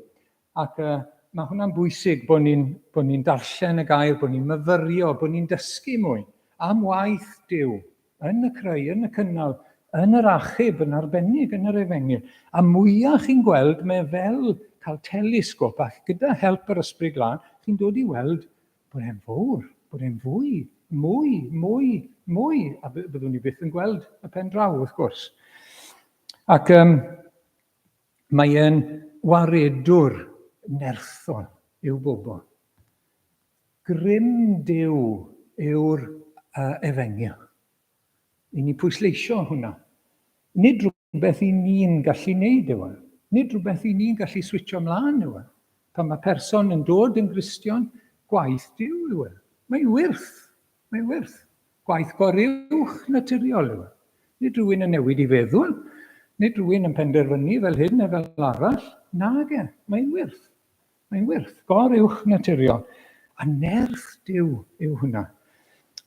Ac uh, mae hwnna'n bwysig bod ni'n bod ni darllen y gair, bod ni'n myfyrio, bod ni'n dysgu mwy am waith Duw yn y creu, yn y cynnal, yn yr achub, yn arbennig yn yr efengyl. A mwyaf chi'n gweld, mae fel cael telesgop, ac gyda help yr Ysbryd Glân, chi'n dod i weld bod e'n fawr, bod e'n fwy, mwy, mwy, mwy, a byddwn ni byth yn gweld y pen draw, wrth gwrs. Ac um, mae e'n waredwr nerthol i'w bobl. Grym Duw yw'r uh, efengyl. I ni pwysleisio hwnna. Nid rhywbeth i ni'n gallu neud yw e. Nid rhywbeth i ni'n gallu switcho mlaen yw e. Pan mae person yn dod yn Gristion, gwaith Duw yw e. Mae'n wyrth. Mae'n wyrth. Gwaith goruwch naturiol yw e. Nid rhywun yn newid i feddwl, nid rhywun yn penderfynu fel hyn neu fel arall. Nage, mae'n wyrth. Mae'n wyrth, goruwch naturiol. A nerth Duw yw hwnna.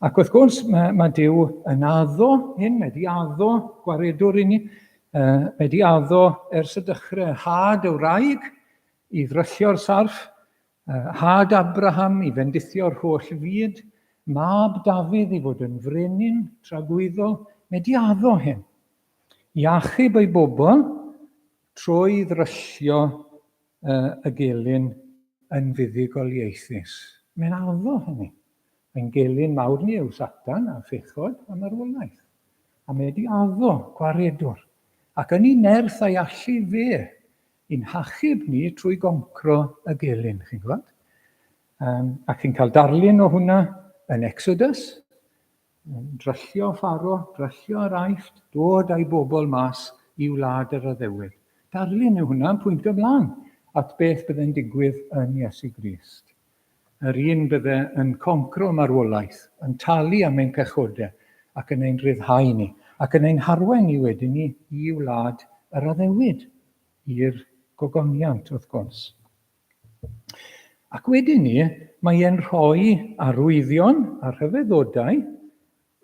Ac wrth gwrs, mae, mae Duw yn addo hyn, mae wedi addo gwaredwr i ni, uh, mae wedi addo ers y dechrau had y wraig i ddryllio'r sarff, uh, had Abraham i fendithio'r holl fyd, mab Dafydd i fod yn frenin tragwyddol, mae wedi addo hyn. I achub ei bobl trwy ddryllio y gelyn yn fuddugoliaethus. Mae'n addo hynny. Ein gelyn mawr ni yw Satan a phechod a marwolaeth. A mae wedi addo gwaredwr. Ac yn ei nerth a'i allu fe, i'n hachub ni trwy goncro y gelyn, chi'n gwybod? Um, ac chi'n cael darlun o hwnna yn Exodus, Dryllio Pharo, dryllio yr Aifft, dod a'i bobl mas i wlad yr addewid. Darlun yw hwnna yn pwyntio mlaen at beth bydde'n digwydd yn Iesu Grist. Yr un bydde yn concro marwolaeth, yn talu am ein pechodau ac yn ein rhyddhau ni, ac yn ein harwain ni wedyn ni i wlad yr addewid, i'r gogoniant wrth gwrs. Ac wedyn ni, mae e'n rhoi arwyddion a rhyfeddodau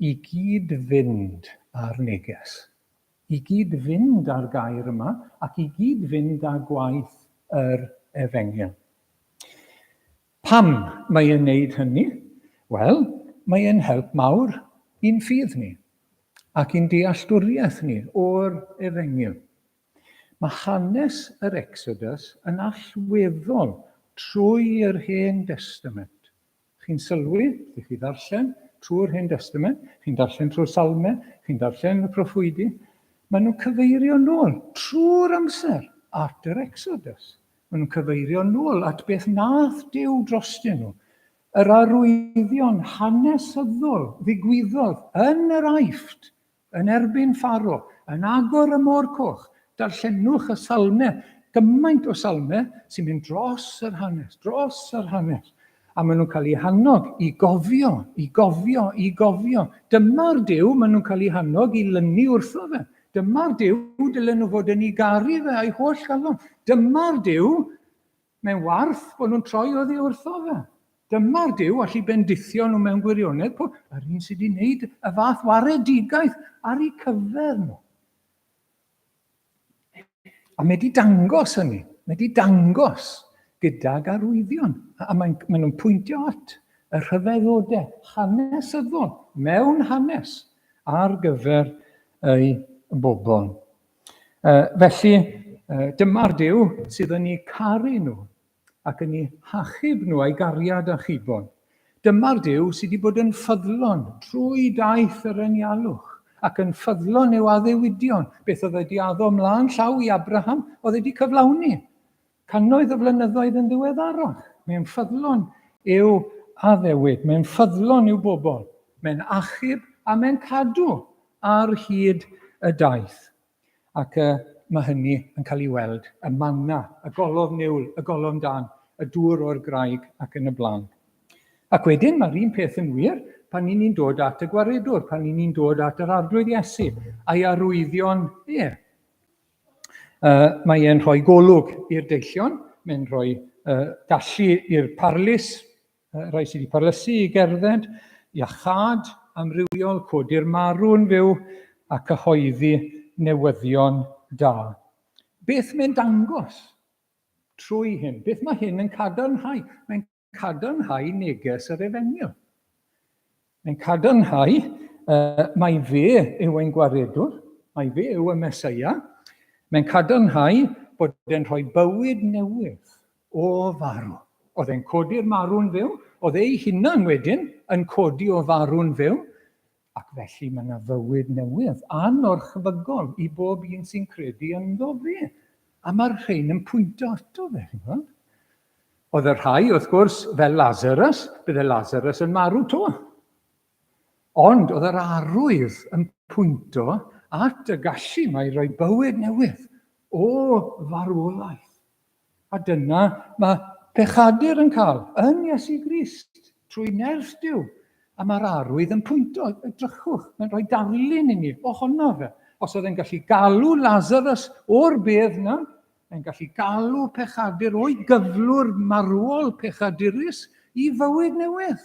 i gyd-fynd â'r neges, i gyd-fynd â'r gair yma ac i gyd-fynd â gwaith yr efengyl. Pam mae e'n neud hynny? Wel, mae e'n help mawr i'n ffydd ni ac i'n dealltwriaeth ni o'r efengyl. Mae hanes yr Exodus yn allweddol trwy yr Hen Destament. Chi'n sylwi, wrth i chi ddarllen trwy'r Hen Destament, chi'n darllen trwy'r Salmau, chi'n darllen y proffwydi, maen nhw'n cyfeirio nôl trwy'r amser at yr Exodus. Maen nhw'n cyfeirio nôl at beth nath Duw drostyn nhw. Yr arwyddion hanesyddol ddigwyddodd yn yr Aifft Yn erbyn Pharo, yn agor y Môr Coch. Darllenwch y Salmau, gymaint o Salmau sy'n mynd dros yr hanes, dros yr hanes. A maen nhw'n cael eu hannog i gofio, i gofio, i gofio. Dyma'r Duw maen nhw'n cael eu hannog i lynu wrtho fe. Dyma'r Duw dylen nhw fod yn ei garu fe a'i holl galon. Dyma'r Duw Mae'n warth bod nhw'n troi oddi wrtho fe. Dyma'r Duw allu bendithio nhw mewn gwirionedd, po, yr un sydd wedi gwneud y fath waredigaeth ar eu cyfer nhw. A mae wedi dangos hynny, mae wedi dangos gydag arwyddion. A mae'n, maen nhw'n pwyntio at y rhyfeddodau hanesyddol mewn hanes ar gyfer ei bobl. Felly, Dyma'r Duw sydd yn eu caru nhw ac yn eu hachub nhw a'i gariad a chibon. Dyma'r Duw sydd wedi bod yn ffyddlon trwy daith yr enialwch ac yn ffyddlon i'w addewidion. Beth oedd wedi addo mlaen llaw i Abraham, oedd wedi cyflawni. Cannoedd o flynyddoedd yn ddiweddarach, mae'n ffyddlon i'w addewid, mae'n ffyddlon i'w bobl, mae'n achub a mae'n cadw ar hyd y daith. Ac uh, mae hynny yn cael ei weld, y manna, y golofn niwl, y golofn dan, y dŵr o'r graig ac yn y blaen. Ac wedyn mae'r un peth yn wir pan ni'n ni'n dod at y gwaredwr, pan ni'n ni'n dod at yr arglwydd Iesu a'i arwyddion e. Mae e'n rhoi golwg i'r deillion, mae'n rhoi gallu i'r parlys, rhai sydd wedi parlysu i gerdded, iachâd amrywiol, codi'r marw'n fyw a cyhoeddi newyddion da. Beth mae'n dangos trwy hyn? Beth mae hyn yn cadarnhau? Mae'n cadarnhau neges yr efengyl. Mae'n cadarnhau uh, mai fe yw ein gwaredwr, mai fe yw y Mesoea. Mae'n cadarnhau bod e'n rhoi bywyd newydd o farw. Oedd e'n codi'r marw'n fyw, oedd ei hunan wedyn yn codi o farw'n fyw, ac felly mae yna fywyd newydd anorchfygol i bob un sy'n credu ynddo fe. A mae'r rhain yn pwynto ato fe, chi'n gweld? Oedd y rhai, wrth gwrs, fel Lazarus, bydde Lazarus yn marw to. Ond oedd yr arwydd yn pwynto at y gallu mae rhoi bywyd newydd o farwolaeth. A dyna mae pechadur yn cael yn Iesu Grist, trwy nerth Duw. A mae'r arwydd yn pwynto, edrychwch, mae'n rhoi darlun i ni ohono fe. Os oedd e'n gallu galw Lazarus o'r bedd na, mae'n gallu galw pechadur o'i gyflwr marwol pechadurus i fywyd newydd.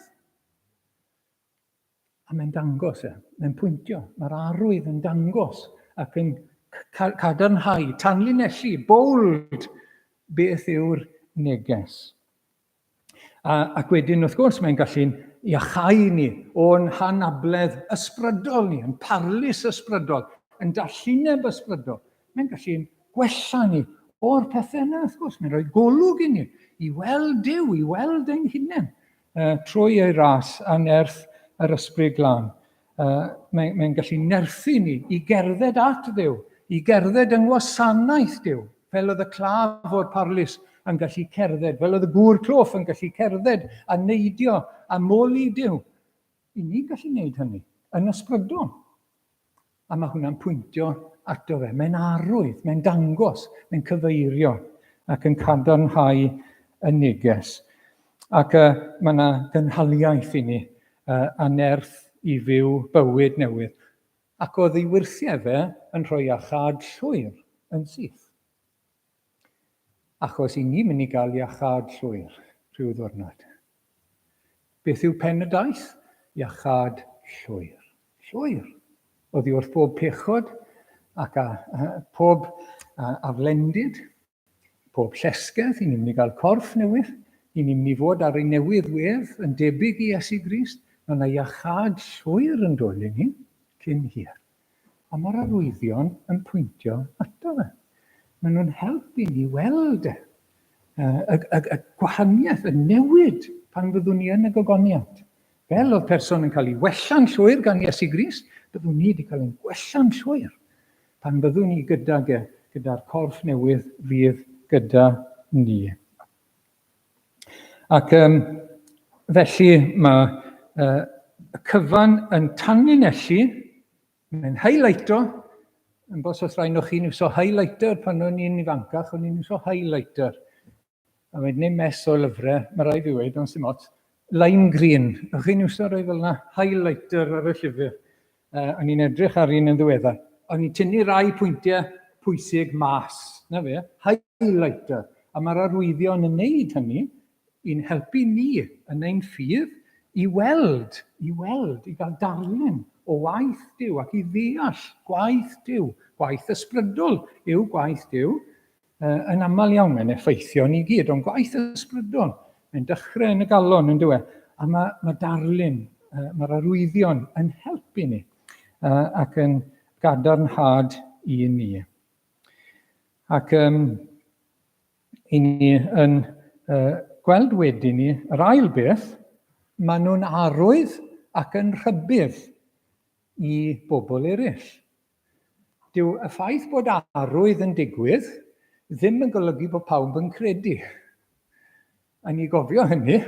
A mae'n dangos e, mae'n pwyntio, mae'r arwydd yn dangos ac yn cadarnhau, tanlinellu, bold, beth yw'r neges. A, ac wedyn, wrth gwrs, mae'n gallu'n iachau ni o'n hanabledd ysbrydol ni, yn parlys ysbrydol, yn dallineb ysbrydol. Mae'n gallu'n gwella ni o'r pethau yna, wrth gwrs. Mae'n rhoi golwg i ni, i weld Duw, i weld ein hunain. Trwy ei ras a nerth yr Ysbryd Glân. Mae'n mae gallu nerthu ni i gerdded at Dduw, i gerdded yng ngwasanaeth Duw, fel oedd y claf o'r parlys yn gallu cerdded, fel oedd y gŵr cloff yn gallu cerdded a neidio a moli Duw. I ni'n gallu gwneud hynny yn ysbrydol. A mae hwnna'n pwyntio ato fe. Mae'n arwydd, mae'n dangos, mae'n cyfeirio ac yn cadarnhau y neges. Ac uh, mae yna gynhaliaeth i ni uh, a nerth i fyw bywyd newydd. Ac oedd ei wyrthiau fe yn rhoi iachâd llwyr yn syth. Achos i ni mynd i gael iachâd llwyr rhyw ddwrnod. Beth yw pen y daith? Iachâd llwyr. Llwyr. Oddi wrth bob pechod ac a, a, pob a, aflendid, pob llesgedd, i ni'n mynd i gael corff newydd, i ni'n mynd i fod ar ei newydd wedd yn debyg i Iesu Grist. Mae yna iachâd llwyr yn dod i ni cyn hir. A mae'r arwyddion yn pwyntio ato fe. Maen nhw'n helpu ni weld y, y, y, y gwahaniaeth, y newid pan fyddwn ni yn y gogoniant. Fel oedd person yn cael ei wella'n llwyr gan Iesu Grist, byddwn ni wedi cael ein gwella'n llwyr pan fyddwn ni gydag e, gyda'r corff newydd fydd gyda ni. Ac um, felly mae uh, y cyfan yn tanlinellu, mae'n highlighto, yn bos os rhaid o'ch chi'n iwso highlighter pan o'n i'n ifancach, o'n i'n iwso highlighter. A mae'n gwneud mess o lyfrau, mae rhaid fi weud, ond sy'n ots. Lime green, o'ch chi'n iwso rhoi fel yna, highlighter ar y llyfr. O'n i'n edrych ar un yn ddiweddar. O'n i'n tynnu rai pwyntiau pwysig mas, na fe, highlighter. A mae'r arwyddion yn neud hynny i'n helpu ni yn ein ffydd i weld, i weld, i gael darlun o waith Duw ac i ddeall gwaith Duw. Gwaith ysbrydol yw gwaith Duw, yn aml iawn mae'n effeithio ni gyd, ond gwaith ysbrydol, mae'n dechrau yn y galon yn dywe, a mae, mae darlun, mae'r arwyddion yn helpu ni ac yn gadarnhad i ni. Ac um, i ni yn uh, gweld wedyn ni, yr ail beth, maen nhw'n arwydd ac yn rhybudd i bobl eraill. Dyw y ffaith bod arwydd yn digwydd ddim yn golygu bod pawb yn credu. A ni gofio hynny,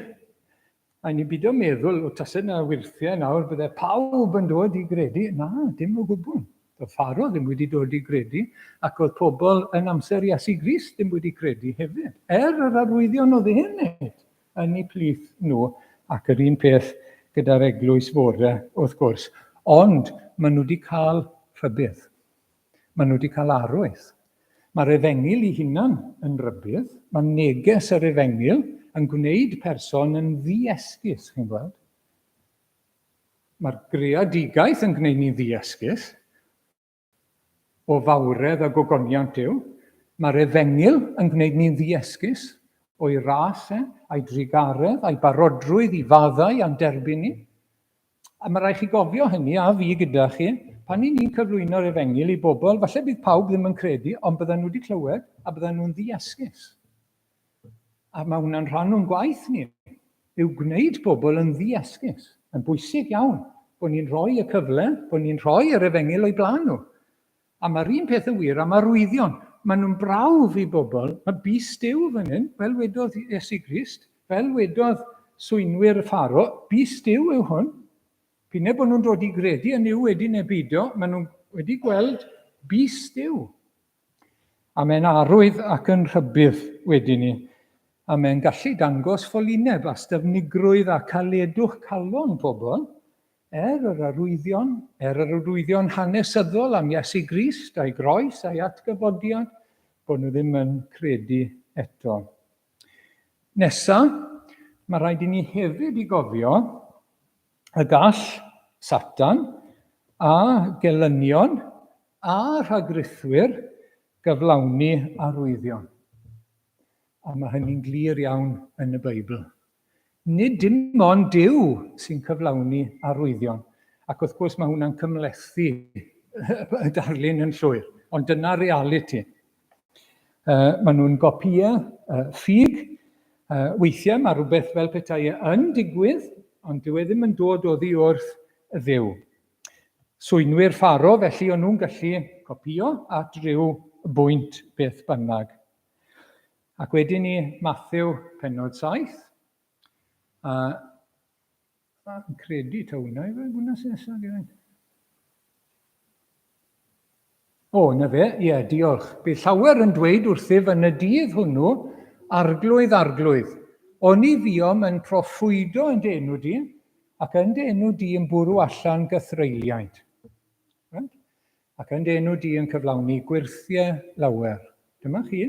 a ni bido meddwl, o tase na wyrthiau nawr, bydde pawb yn dod i gredu. Na, dim o gwbl. Doedd Pharo ddim wedi dod i gredu, ac oedd pobl yn amser Iesu Grist ddim wedi credu hefyd. Er yr arwyddion oedd e'n wneud yn eu plith nhw, ac yr un peth gyda'r eglwys fore, wrth gwrs. Ond maen nhw wedi cael rhybudd. Maen nhw wedi cael arwydd. Mae'r efengyl ei hunan yn rybudd. Mae neges yr efengyl yn gwneud person yn ddiesgus, chi'n gweld. Mae'r greadigaeth yn gwneud ni'n ddiesgus o fawredd a gogoniant Duw. Mae'r efengyl yn gwneud ni'n ddiesgus o'i ras e, a'i drugaredd, a'i barodrwydd i faddau a'n derbyn ni. A mae rhaid chi gofio hynny, a fi gyda chi, pan i ni'n cyflwyno'r efengyl i bobl, falle bydd pawb ddim yn credu, ond bydden nhw wedi clywed a bydden nhw'n ddiesgus. A mae hwnna'n rhan o'n gwaith ni, yw gwneud bobl yn ddiesgus. Yn bwysig iawn bod ni'n rhoi y cyfle, bod ni'n rhoi yr efengyl o'i blaen nhw. A mae'r un peth yn wir am arwyddion. Maen nhw'n brawf i bobl, mae bys Duw fan hyn, fel wedodd Iesu Grist, fel wedodd swynwyr Pharo, bys Duw yw hwn. P'un bod nhw'n dod i gredu yn Nuw wedyn neu beidio, maen nhw wedi gweld bys Duw. A mae'n arwydd ac yn rhybudd wedyn ni. A mae'n gallu dangos ffolineb a styfnigrwydd a caledwch calon pobl, Er yr arwyddion, er yr arwyddion hanesyddol am Iesu Grist a'i groes a'i atgyfodiad, bod nhw ddim yn credu eto. Nesa, mae rhaid i ni hefyd i gofio y gall Satan a gelynion a rhagrithwyr gyflawni arwyddion. A mae hynny'n glir iawn yn y Beibl. Nid dim ond Duw sy'n cyflawni arwyddion, ac wrth gwrs mae hwnna'n cymhlethu y darlun yn llwyr, ond dyna realiti. Uh, maen nhw'n gopïau uh, ffug. Uh, weithiau mae rhywbeth fel petai e yn digwydd, ond dyw e ddim yn dod oddi wrth Dduw. Swynwyr Pharo, felly o'n nhw'n gallu copïo at ryw bwynt beth bynnag. Ac wedyn ni, Matthew, penod 7. A yn credu ta hwnna i fe, hwnna sy'n nesaf, Geraint. O, na fe, ie, yeah, diolch. Bydd llawer yn dweud wrthyf yn y dydd hwnnw, Arglwydd, Arglwydd, oni fuom yn proffwydo yn dy enw di, ac yn dy enw di yn bwrw allan gythreuliaid. Right? Ac yn dy enw di yn cyflawni gwyrthiau lawer. Dyma chi.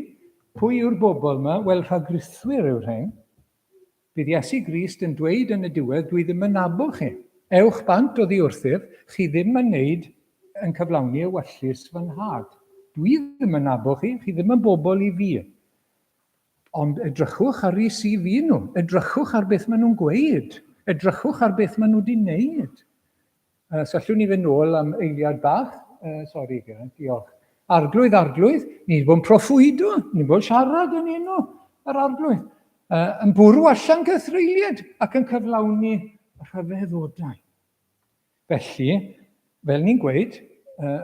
Pwy yw'r bobl yma? Wel, rhagrithwyr yw'r rhain. Bydd Iesu Grist yn dweud yn y diwedd, dwi ddim yn nabo chi. Ewch bant oddi wrthyf, chi ddim yn neud yn cyflawni ewyllys fy nhad. Dwi ddim yn nabo chi, chi ddim yn bobl i fi. Ond edrychwch ar eu CV nhw, edrychwch ar beth maen nhw'n gweud, edrychwch ar beth maen nhw wedi wneud. So allwn ni fynd nôl am eiliad bach? Sori, Geraint, diolch. Arglwydd, arglwydd, ni wedi bod yn proffwydo, ni wedi bod yn siarad yn enw yr arglwydd, yn bwrw allan cythreuliad ac yn cyflawni rhyfeddodau. Felly, fel ni'n gweud,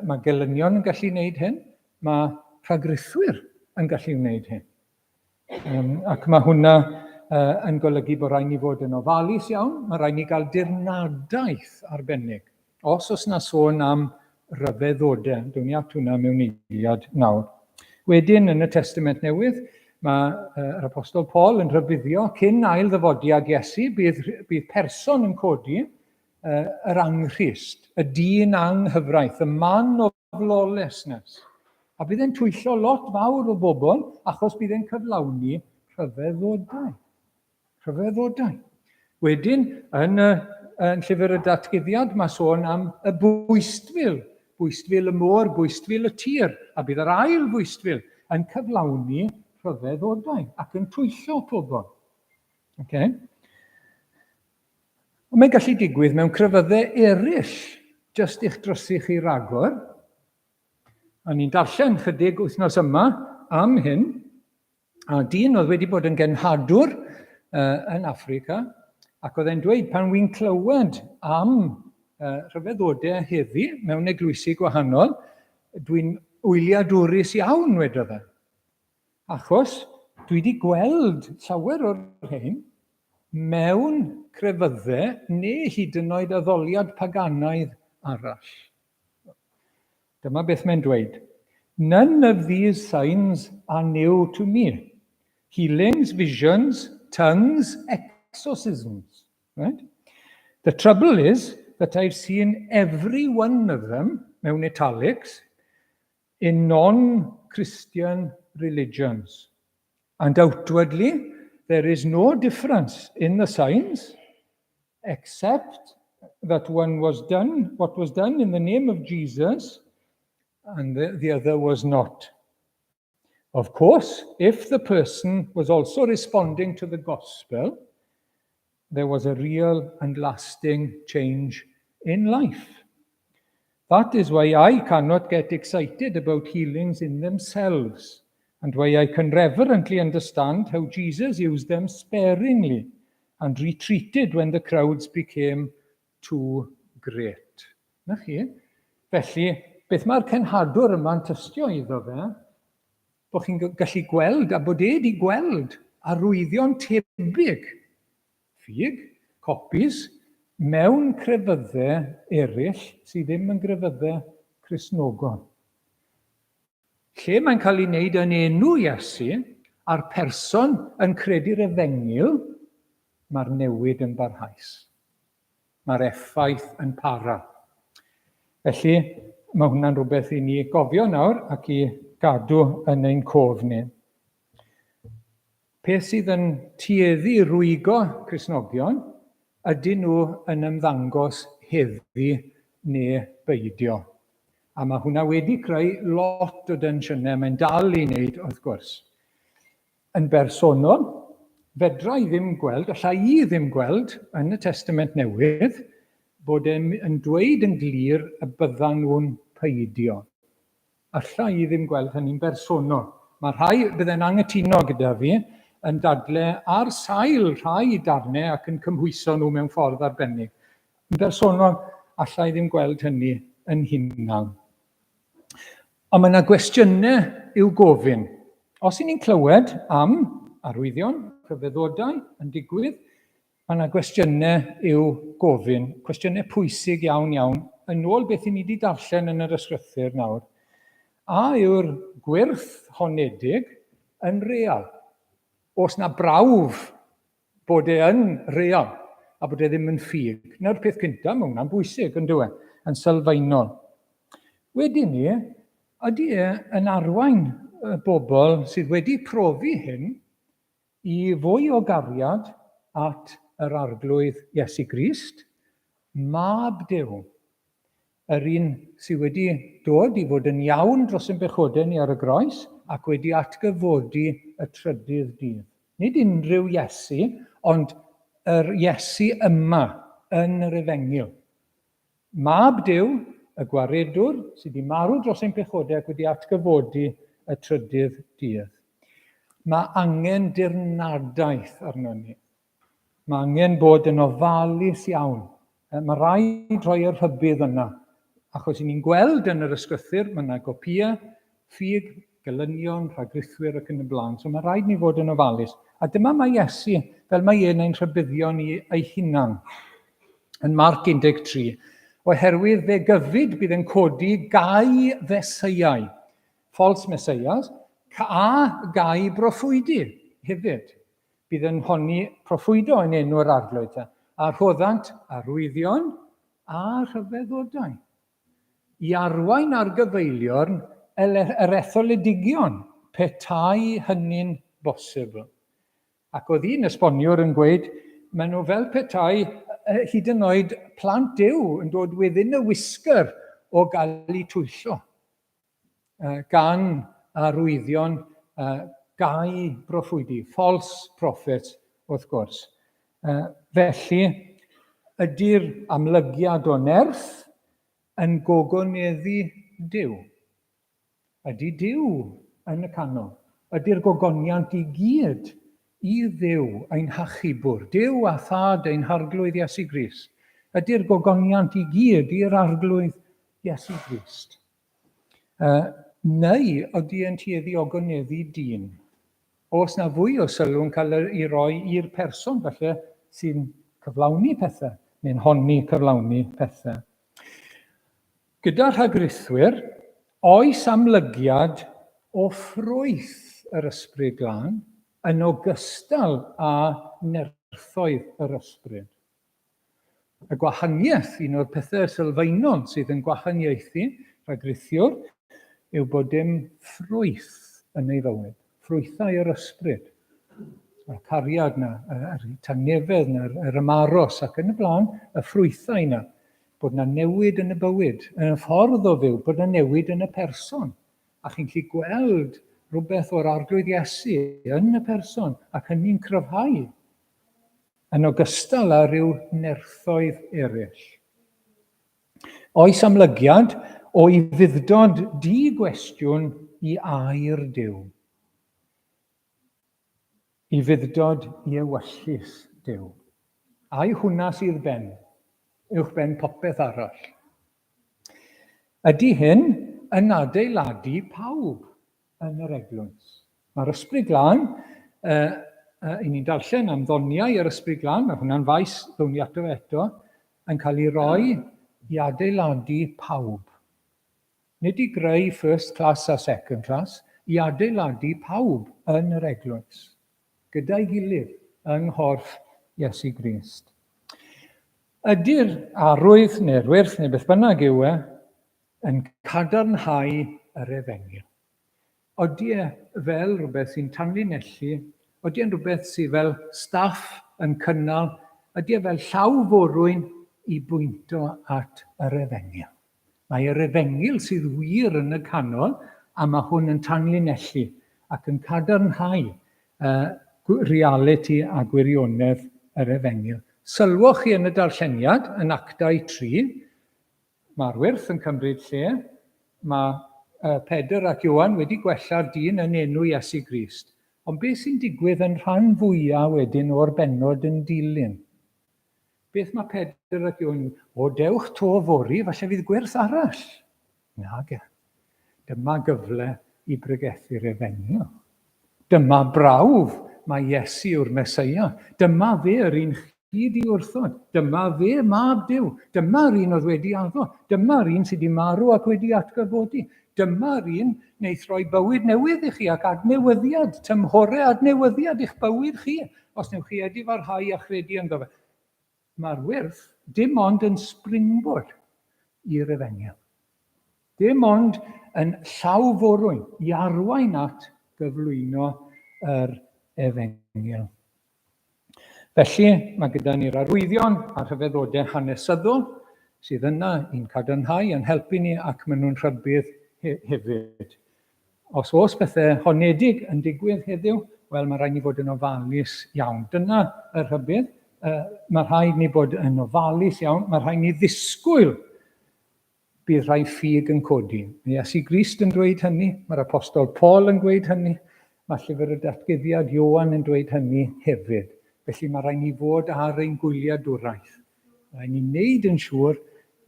mae gelynion yn gallu gwneud hyn, mae rhagrithwyr yn gallu gwneud hyn. Um, ac mae hwnna uh, yn golygu bod rhaid ni fod yn ofalus iawn, mae rhaid ni gael dirnadaeth arbennig. Os oes na sôn am ryfeddodau, dwi'n ni at hwnna mewn eiliad nawr. Wedyn, yn y Testament Newydd, mae yr Apostol Paul yn rhybuddio cyn ail ddyfodiad Iesu, bydd, bydd person yn codi yr anghrist, y dyn anghyfraith, y man o flawlessness. A bydd e'n twyllo lot fawr o bobl achos bydd e'n cyflawni rhyfeddodau. Rhyfeddodau. Wedyn, yn, y, yn llyfr y datguddiad, mae sôn am y bwystfil. Bwystfil y môr, bwystfil y tir. A bydd yr ail fwystfil yn cyflawni rhyfeddodau ac yn twyllo pobl. Okay? Ond mae'n gallu digwydd mewn crefyddau eraill, jyst i'ch drysu chi ragor. A ni'n darllen chydig wythnos yma am hyn, a dyn oedd wedi bod yn genhadwr uh, yn Affrica, ac oedd e'n dweud pan wy'n clywed am uh, rhyfeddodau heddi mewn eglwysi gwahanol, dwi'n wyliadwrus iawn, wedodd e. Achos dwi wedi gweld llawer o'r rhain mewn crefyddau neu hyd yn oed addoliad paganaidd arall. Dyma beth mae'n dweud. None of these signs are new to me. Healings, visions, tongues, exorcisms. Right? The trouble is that I've seen every one of them, mewn italics, in non-Christian religions. And outwardly, there is no difference in the signs, except that one was done, what was done in the name of Jesus, and the, the other was not. Of course, if the person was also responding to the gospel, there was a real and lasting change in life. That is why I cannot get excited about healings in themselves, and why I can reverently understand how Jesus used them sparingly and retreated when the crowds became too great. Na chi? Felly, beth mae'r cenhadwr yma'n tystio iddo fe, bod chi'n gallu gweld, a bod e wedi gweld arwyddion tebyg, ffug, copies, mewn crefyddau eraill sydd ddim yn grefyddau Cristnogol. Lle mae'n cael ei wneud yn enw Iesu, a'r person yn credu'r efengyl, mae'r newid yn barhaus. Mae'r effaith yn para. Felly, mae hwnna'n rhywbeth i ni gofio nawr ac i gadw yn ein cof ni. Peth sydd yn tueddu i rwygo Cristnogion, ydyn nhw yn ymddangos heddi neu beidio. A mae hwnna wedi creu lot o densiynau, mae'n dal i wneud wrth gwrs. Yn bersonol, fedra i ddim gweld, alla i ddim gweld yn y Testament Newydd, bod e'n yn dweud yn glir y byddan nhw'n peidio. Alla i ddim gweld hynny'n bersonol. Mae rhai bydde'n anghytuno gyda fi yn dadle ar sail rhai darnau ac yn cymhwyso nhw mewn ffordd arbennig. Yn bersonol, alla i ddim gweld hynny yn hunan. Ond mae yna gwestiynau i'w gofyn. Os y'n ni'n clywed am arwyddion, rhyfeddodau yn digwydd, mae yna gwestiynau i'w gofyn, cwestiynau pwysig iawn iawn, yn ôl beth i ni wedi darllen yn yr ysgrythur nawr. A yw'r gwyrth honedig yn real? Oes na brawf bod e yn real a bod e ddim yn ffug. Nawr peth cyntaf, mae hwnna'n bwysig, yn dyw e, yn sylfaenol. Wedyn ni, ydy e yn arwain y bobl sydd wedi profi hyn i fwy o gariad at yr Arglwydd Iesu Grist, Mab Duw, yr un sydd wedi dod i fod yn iawn dros ein bechodau ni ar y groes ac wedi atgyfodi y trydydd dydd. Nid unrhyw Iesu, ond yr Iesu yma yn yr Efengyl. Mab Duw, y Gwaredwr, sydd wedi marw dros ein pechodau ac wedi atgyfodi y trydydd dydd. Mae angen dirnadaeth arnon ni. Mae angen bod yn ofalus iawn. Mae rhaid rhoi y rhybudd yna, achos i ni'n gweld yn yr ysgrythur, mae yna gopïau, ffug, gelynion, rhagrithwyr ac yn y blaen. So mae rhaid ni fod yn ofalus. A dyma mae Iesu, fel mae e'n ein rhybuddio ni ei hunan. Yn Marc 13, oherwydd fe gyfyd bydd yn codi gau feseiau, false messiahs, a gau broffwydi hefyd. Bydd yn honni proffwydo yn enw'r Arglwydd, a rhoddant arwyddion a rhyfeddodau i arwain ar gyfeiliorn yr etholedigion, petai hynny'n bosibl. Ac oedd un esboniwr yn gweud, maen nhw fel petai hyd yn oed plant Duw yn dod within a whisker o gael eu twyllo. gan arwyddion gau broffwydi, false prophets, wrth gwrs. Felly, ydy'r amlygiad o nerth yn gogoneddu Duw? Ydy Duw yn y canol? Ydy'r gogoniant i gyd i Dduw ein hachubwr, Duw a Thad ein Harglwydd Iesu Grist? Ydy'r gogoniant i gyd i'r Arglwydd Iesu Grist? Neu ydy e'n tueddu ogoneddu dyn? Oes na fwy o sylw'n cael ei roi i'r person falle sy'n cyflawni pethau, neu'n honni cyflawni pethau? Gyda rhagrithwyr, oes amlygiad o ffrwyth yr Ysbryd Glân yn ogystal â nerthoedd yr Ysbryd? Y gwahaniaeth, un o'r pethau sylfaenol sydd yn gwahaniaethu rhagrithiwr, yw bod dim ffrwyth yn ei fywyd, ffrwythau yr ysbryd, y cariad na, yr tangnefedd na, yr ymaros ac yn y blaen, y ffrwythau na, bod na newid yn y bywyd, yn y ffordd o fyw, bod na newid yn y person. A chi'n gallu gweld rhywbeth o'r Arglwydd Iesu yn y person, ac hynny'n cryfhau yn ogystal â rhyw nerthoedd eraill. Oes amlygiad o ufudd-dod di-gwestiwn i air Duw? Ufudd-dod i ewyllys Duw. Ai hwnna sydd ben, uwch ben popeth arall? Ydy hyn yn adeiladu pawb yn yr eglwys? Mae'r Ysbryd Glân, uh, uh, i ni'n darllen am ddoniau yr Ysbryd Glân, mae hwnna'n faes, ddown ni ato fe eto, yn cael ei roi i adeiladu pawb. Nid i greu first class a second class, i adeiladu pawb yn yr eglwys, gyda'i gilydd yng nghorff Iesu Grist. Ydy'r arwydd neu'r wyrth neu beth bynnag yw e yn cadarnhau yr efengyl? Odi e fel rhywbeth sy'n tanlinellu? Odi e'n rhywbeth sydd fel staff yn cynnal? Ydy e fel llaw forwyn i bwynto at yr efengyl? Mae yr efengyl sydd wir yn y canol a mae hwn yn tanlinellu ac yn cadarnhau uh, realiti a gwirionedd yr efengyl. Sylwch chi yn y darlleniad yn Actau 3, Mae'r wyrth yn cymryd lle. Mae Pedr ac Ioan wedi gwella'r dyn yn enw Iesu Grist. Ond beth sy'n digwydd yn rhan fwyaf wedyn o'r bennod yn dilyn? Beth mae Pedr ac Ioan yn... O, dewch to fory, falle fydd gwyrth arall. Nage. Dyma gyfle i bregethu'r efengyl. Dyma brawf mai Iesu yw'r Meseia. Dyma fe yr un chi di wrthod. Dyma fe, mab Duw. Dyma'r un oedd wedi addo. Dyma'r un sydd wedi marw ac wedi atgyfodi. Dyma'r un wneith roi bywyd newydd i chi ac adnewyddiad, tymhorau adnewyddiad i'ch bywyd chi, os newch chi edifarhau a chredu ynddo fe. Mae'r wyrth dim ond yn springboard i'r efengyl. Dim ond yn llaw forwyn i arwain at gyflwyno yr efengyl. Felly, mae gyda ni'r arwyddion a'r rhyfeddodau hanesyddol sydd yna i'n cadarnhau, yn helpu ni ac maen nhw'n rhybudd hefyd. Os oes pethau honedig yn digwydd heddiw, wel, mae rhaid ni fod yn ofalus iawn. Dyna y rhybudd. Mae rhaid ni bod yn ofalus iawn. Mae rhaid ni ddisgwyl bydd rhai ffug yn codi. Mae Iesu Grist yn dweud hynny, mae'r Apostol Paul yn dweud hynny, mae Llyfr y Datguddiad Ioan yn dweud hynny hefyd. Felly mae rhaid ni fod ar ein gwyliadwraeth. Mae rhaid ni wneud yn siŵr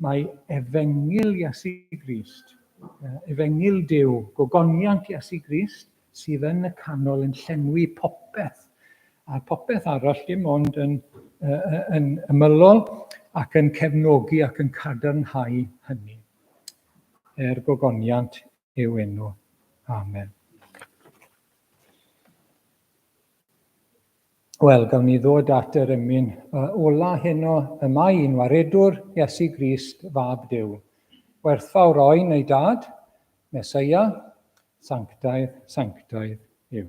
mae efengyl Iesu Grist, efengyl Duw, gogoniant Iesu Grist, sydd yn y canol yn llenwi popeth, a popeth arall dim ond yn, yn ymylol ac yn cefnogi ac yn cadarnhau hynny. Er gogoniant yw enw. Amen. Wel, gawn ni ddod at yr emyn ola heno, y mae un waredwr, Iesu Grist, Fab Duw. Werthfawr oen ei dad, Meseia, sanctaidd, sanctaidd yw.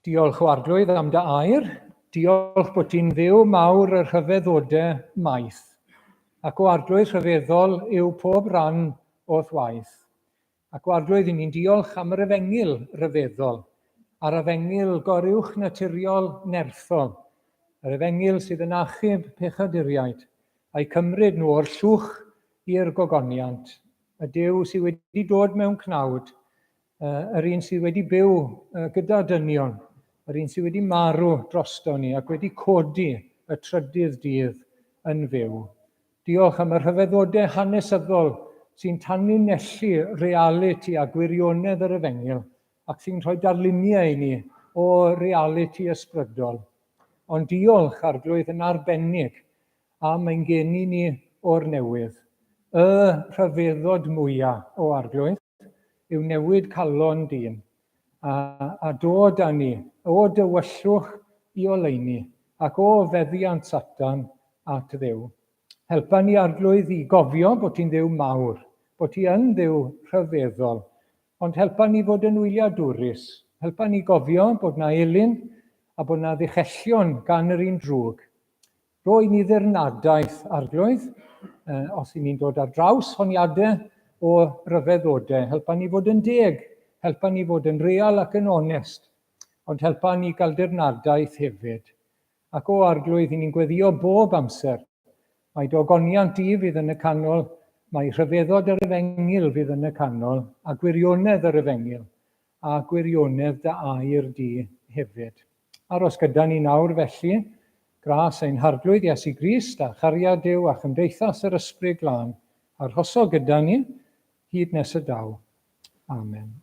Diolch o Arglwydd am dy air. Diolch bod ti'n Dduw mawr y rhyfeddodau maith. Ac o Arglwydd rhyfeddol yw pob rhan o'th waith. Ac o Arglwydd, i ni'n diolch am yr efengyl ryfeddol, a'r efengyl goruwch naturiol nerthol, yr efengyl sydd yn achub pechaduriaid, a'u cymryd nhw o'r llwch i'r gogoniant, y Duw sydd wedi dod mewn cnawd, yr un sydd wedi byw gyda dynion, yr un sydd wedi marw drosto ni ac wedi codi y trydydd dydd yn fyw. Diolch am y rhyfeddodau hanesyddol sy'n tanlinellu realiti a gwirionedd yr Efengyl ac sy'n rhoi darluniau i ni o realiti ysbrydol. Ond diolch, Arglwydd, yn arbennig am ein geni ni o'r newydd. Y rhyfeddod mwyaf, o Arglwydd, yw newid calon dyn a, a dod â ni o dywyllwch i oleuni ac o feddiant Satan at Dduw. Helpa ni Arglwydd i gofio bod ti'n Dduw mawr, bod ti yn Dduw rhyfeddol, ond helpa ni fod yn wyliadwrus. Helpa ni gofio bod na elyn a bod na ddichellion gan yr un drwg. Rho i ni ddirnadaeth, Arglwydd, os i ni'n dod ar draws honiadau o ryfeddodau. Helpa ni fod yn deg, helpa ni fod yn real ac yn onest, ond helpa ni gael dirnadaeth hefyd. Ac o Arglwydd, i ni'n gweddio bob amser. Mae dy ogoniant di fydd yn y canol, mae rhyfeddod yr efengyl fydd yn y canol, a gwirionedd yr efengyl, a gwirionedd dy air di hefyd. Aros gyda ni nawr felly, gras ein Harglwydd Iesu Grist a chariad Duw a chymdeithas yr Ysbryd Glân, arhoso gyda ni hyd nes y daw. Amen.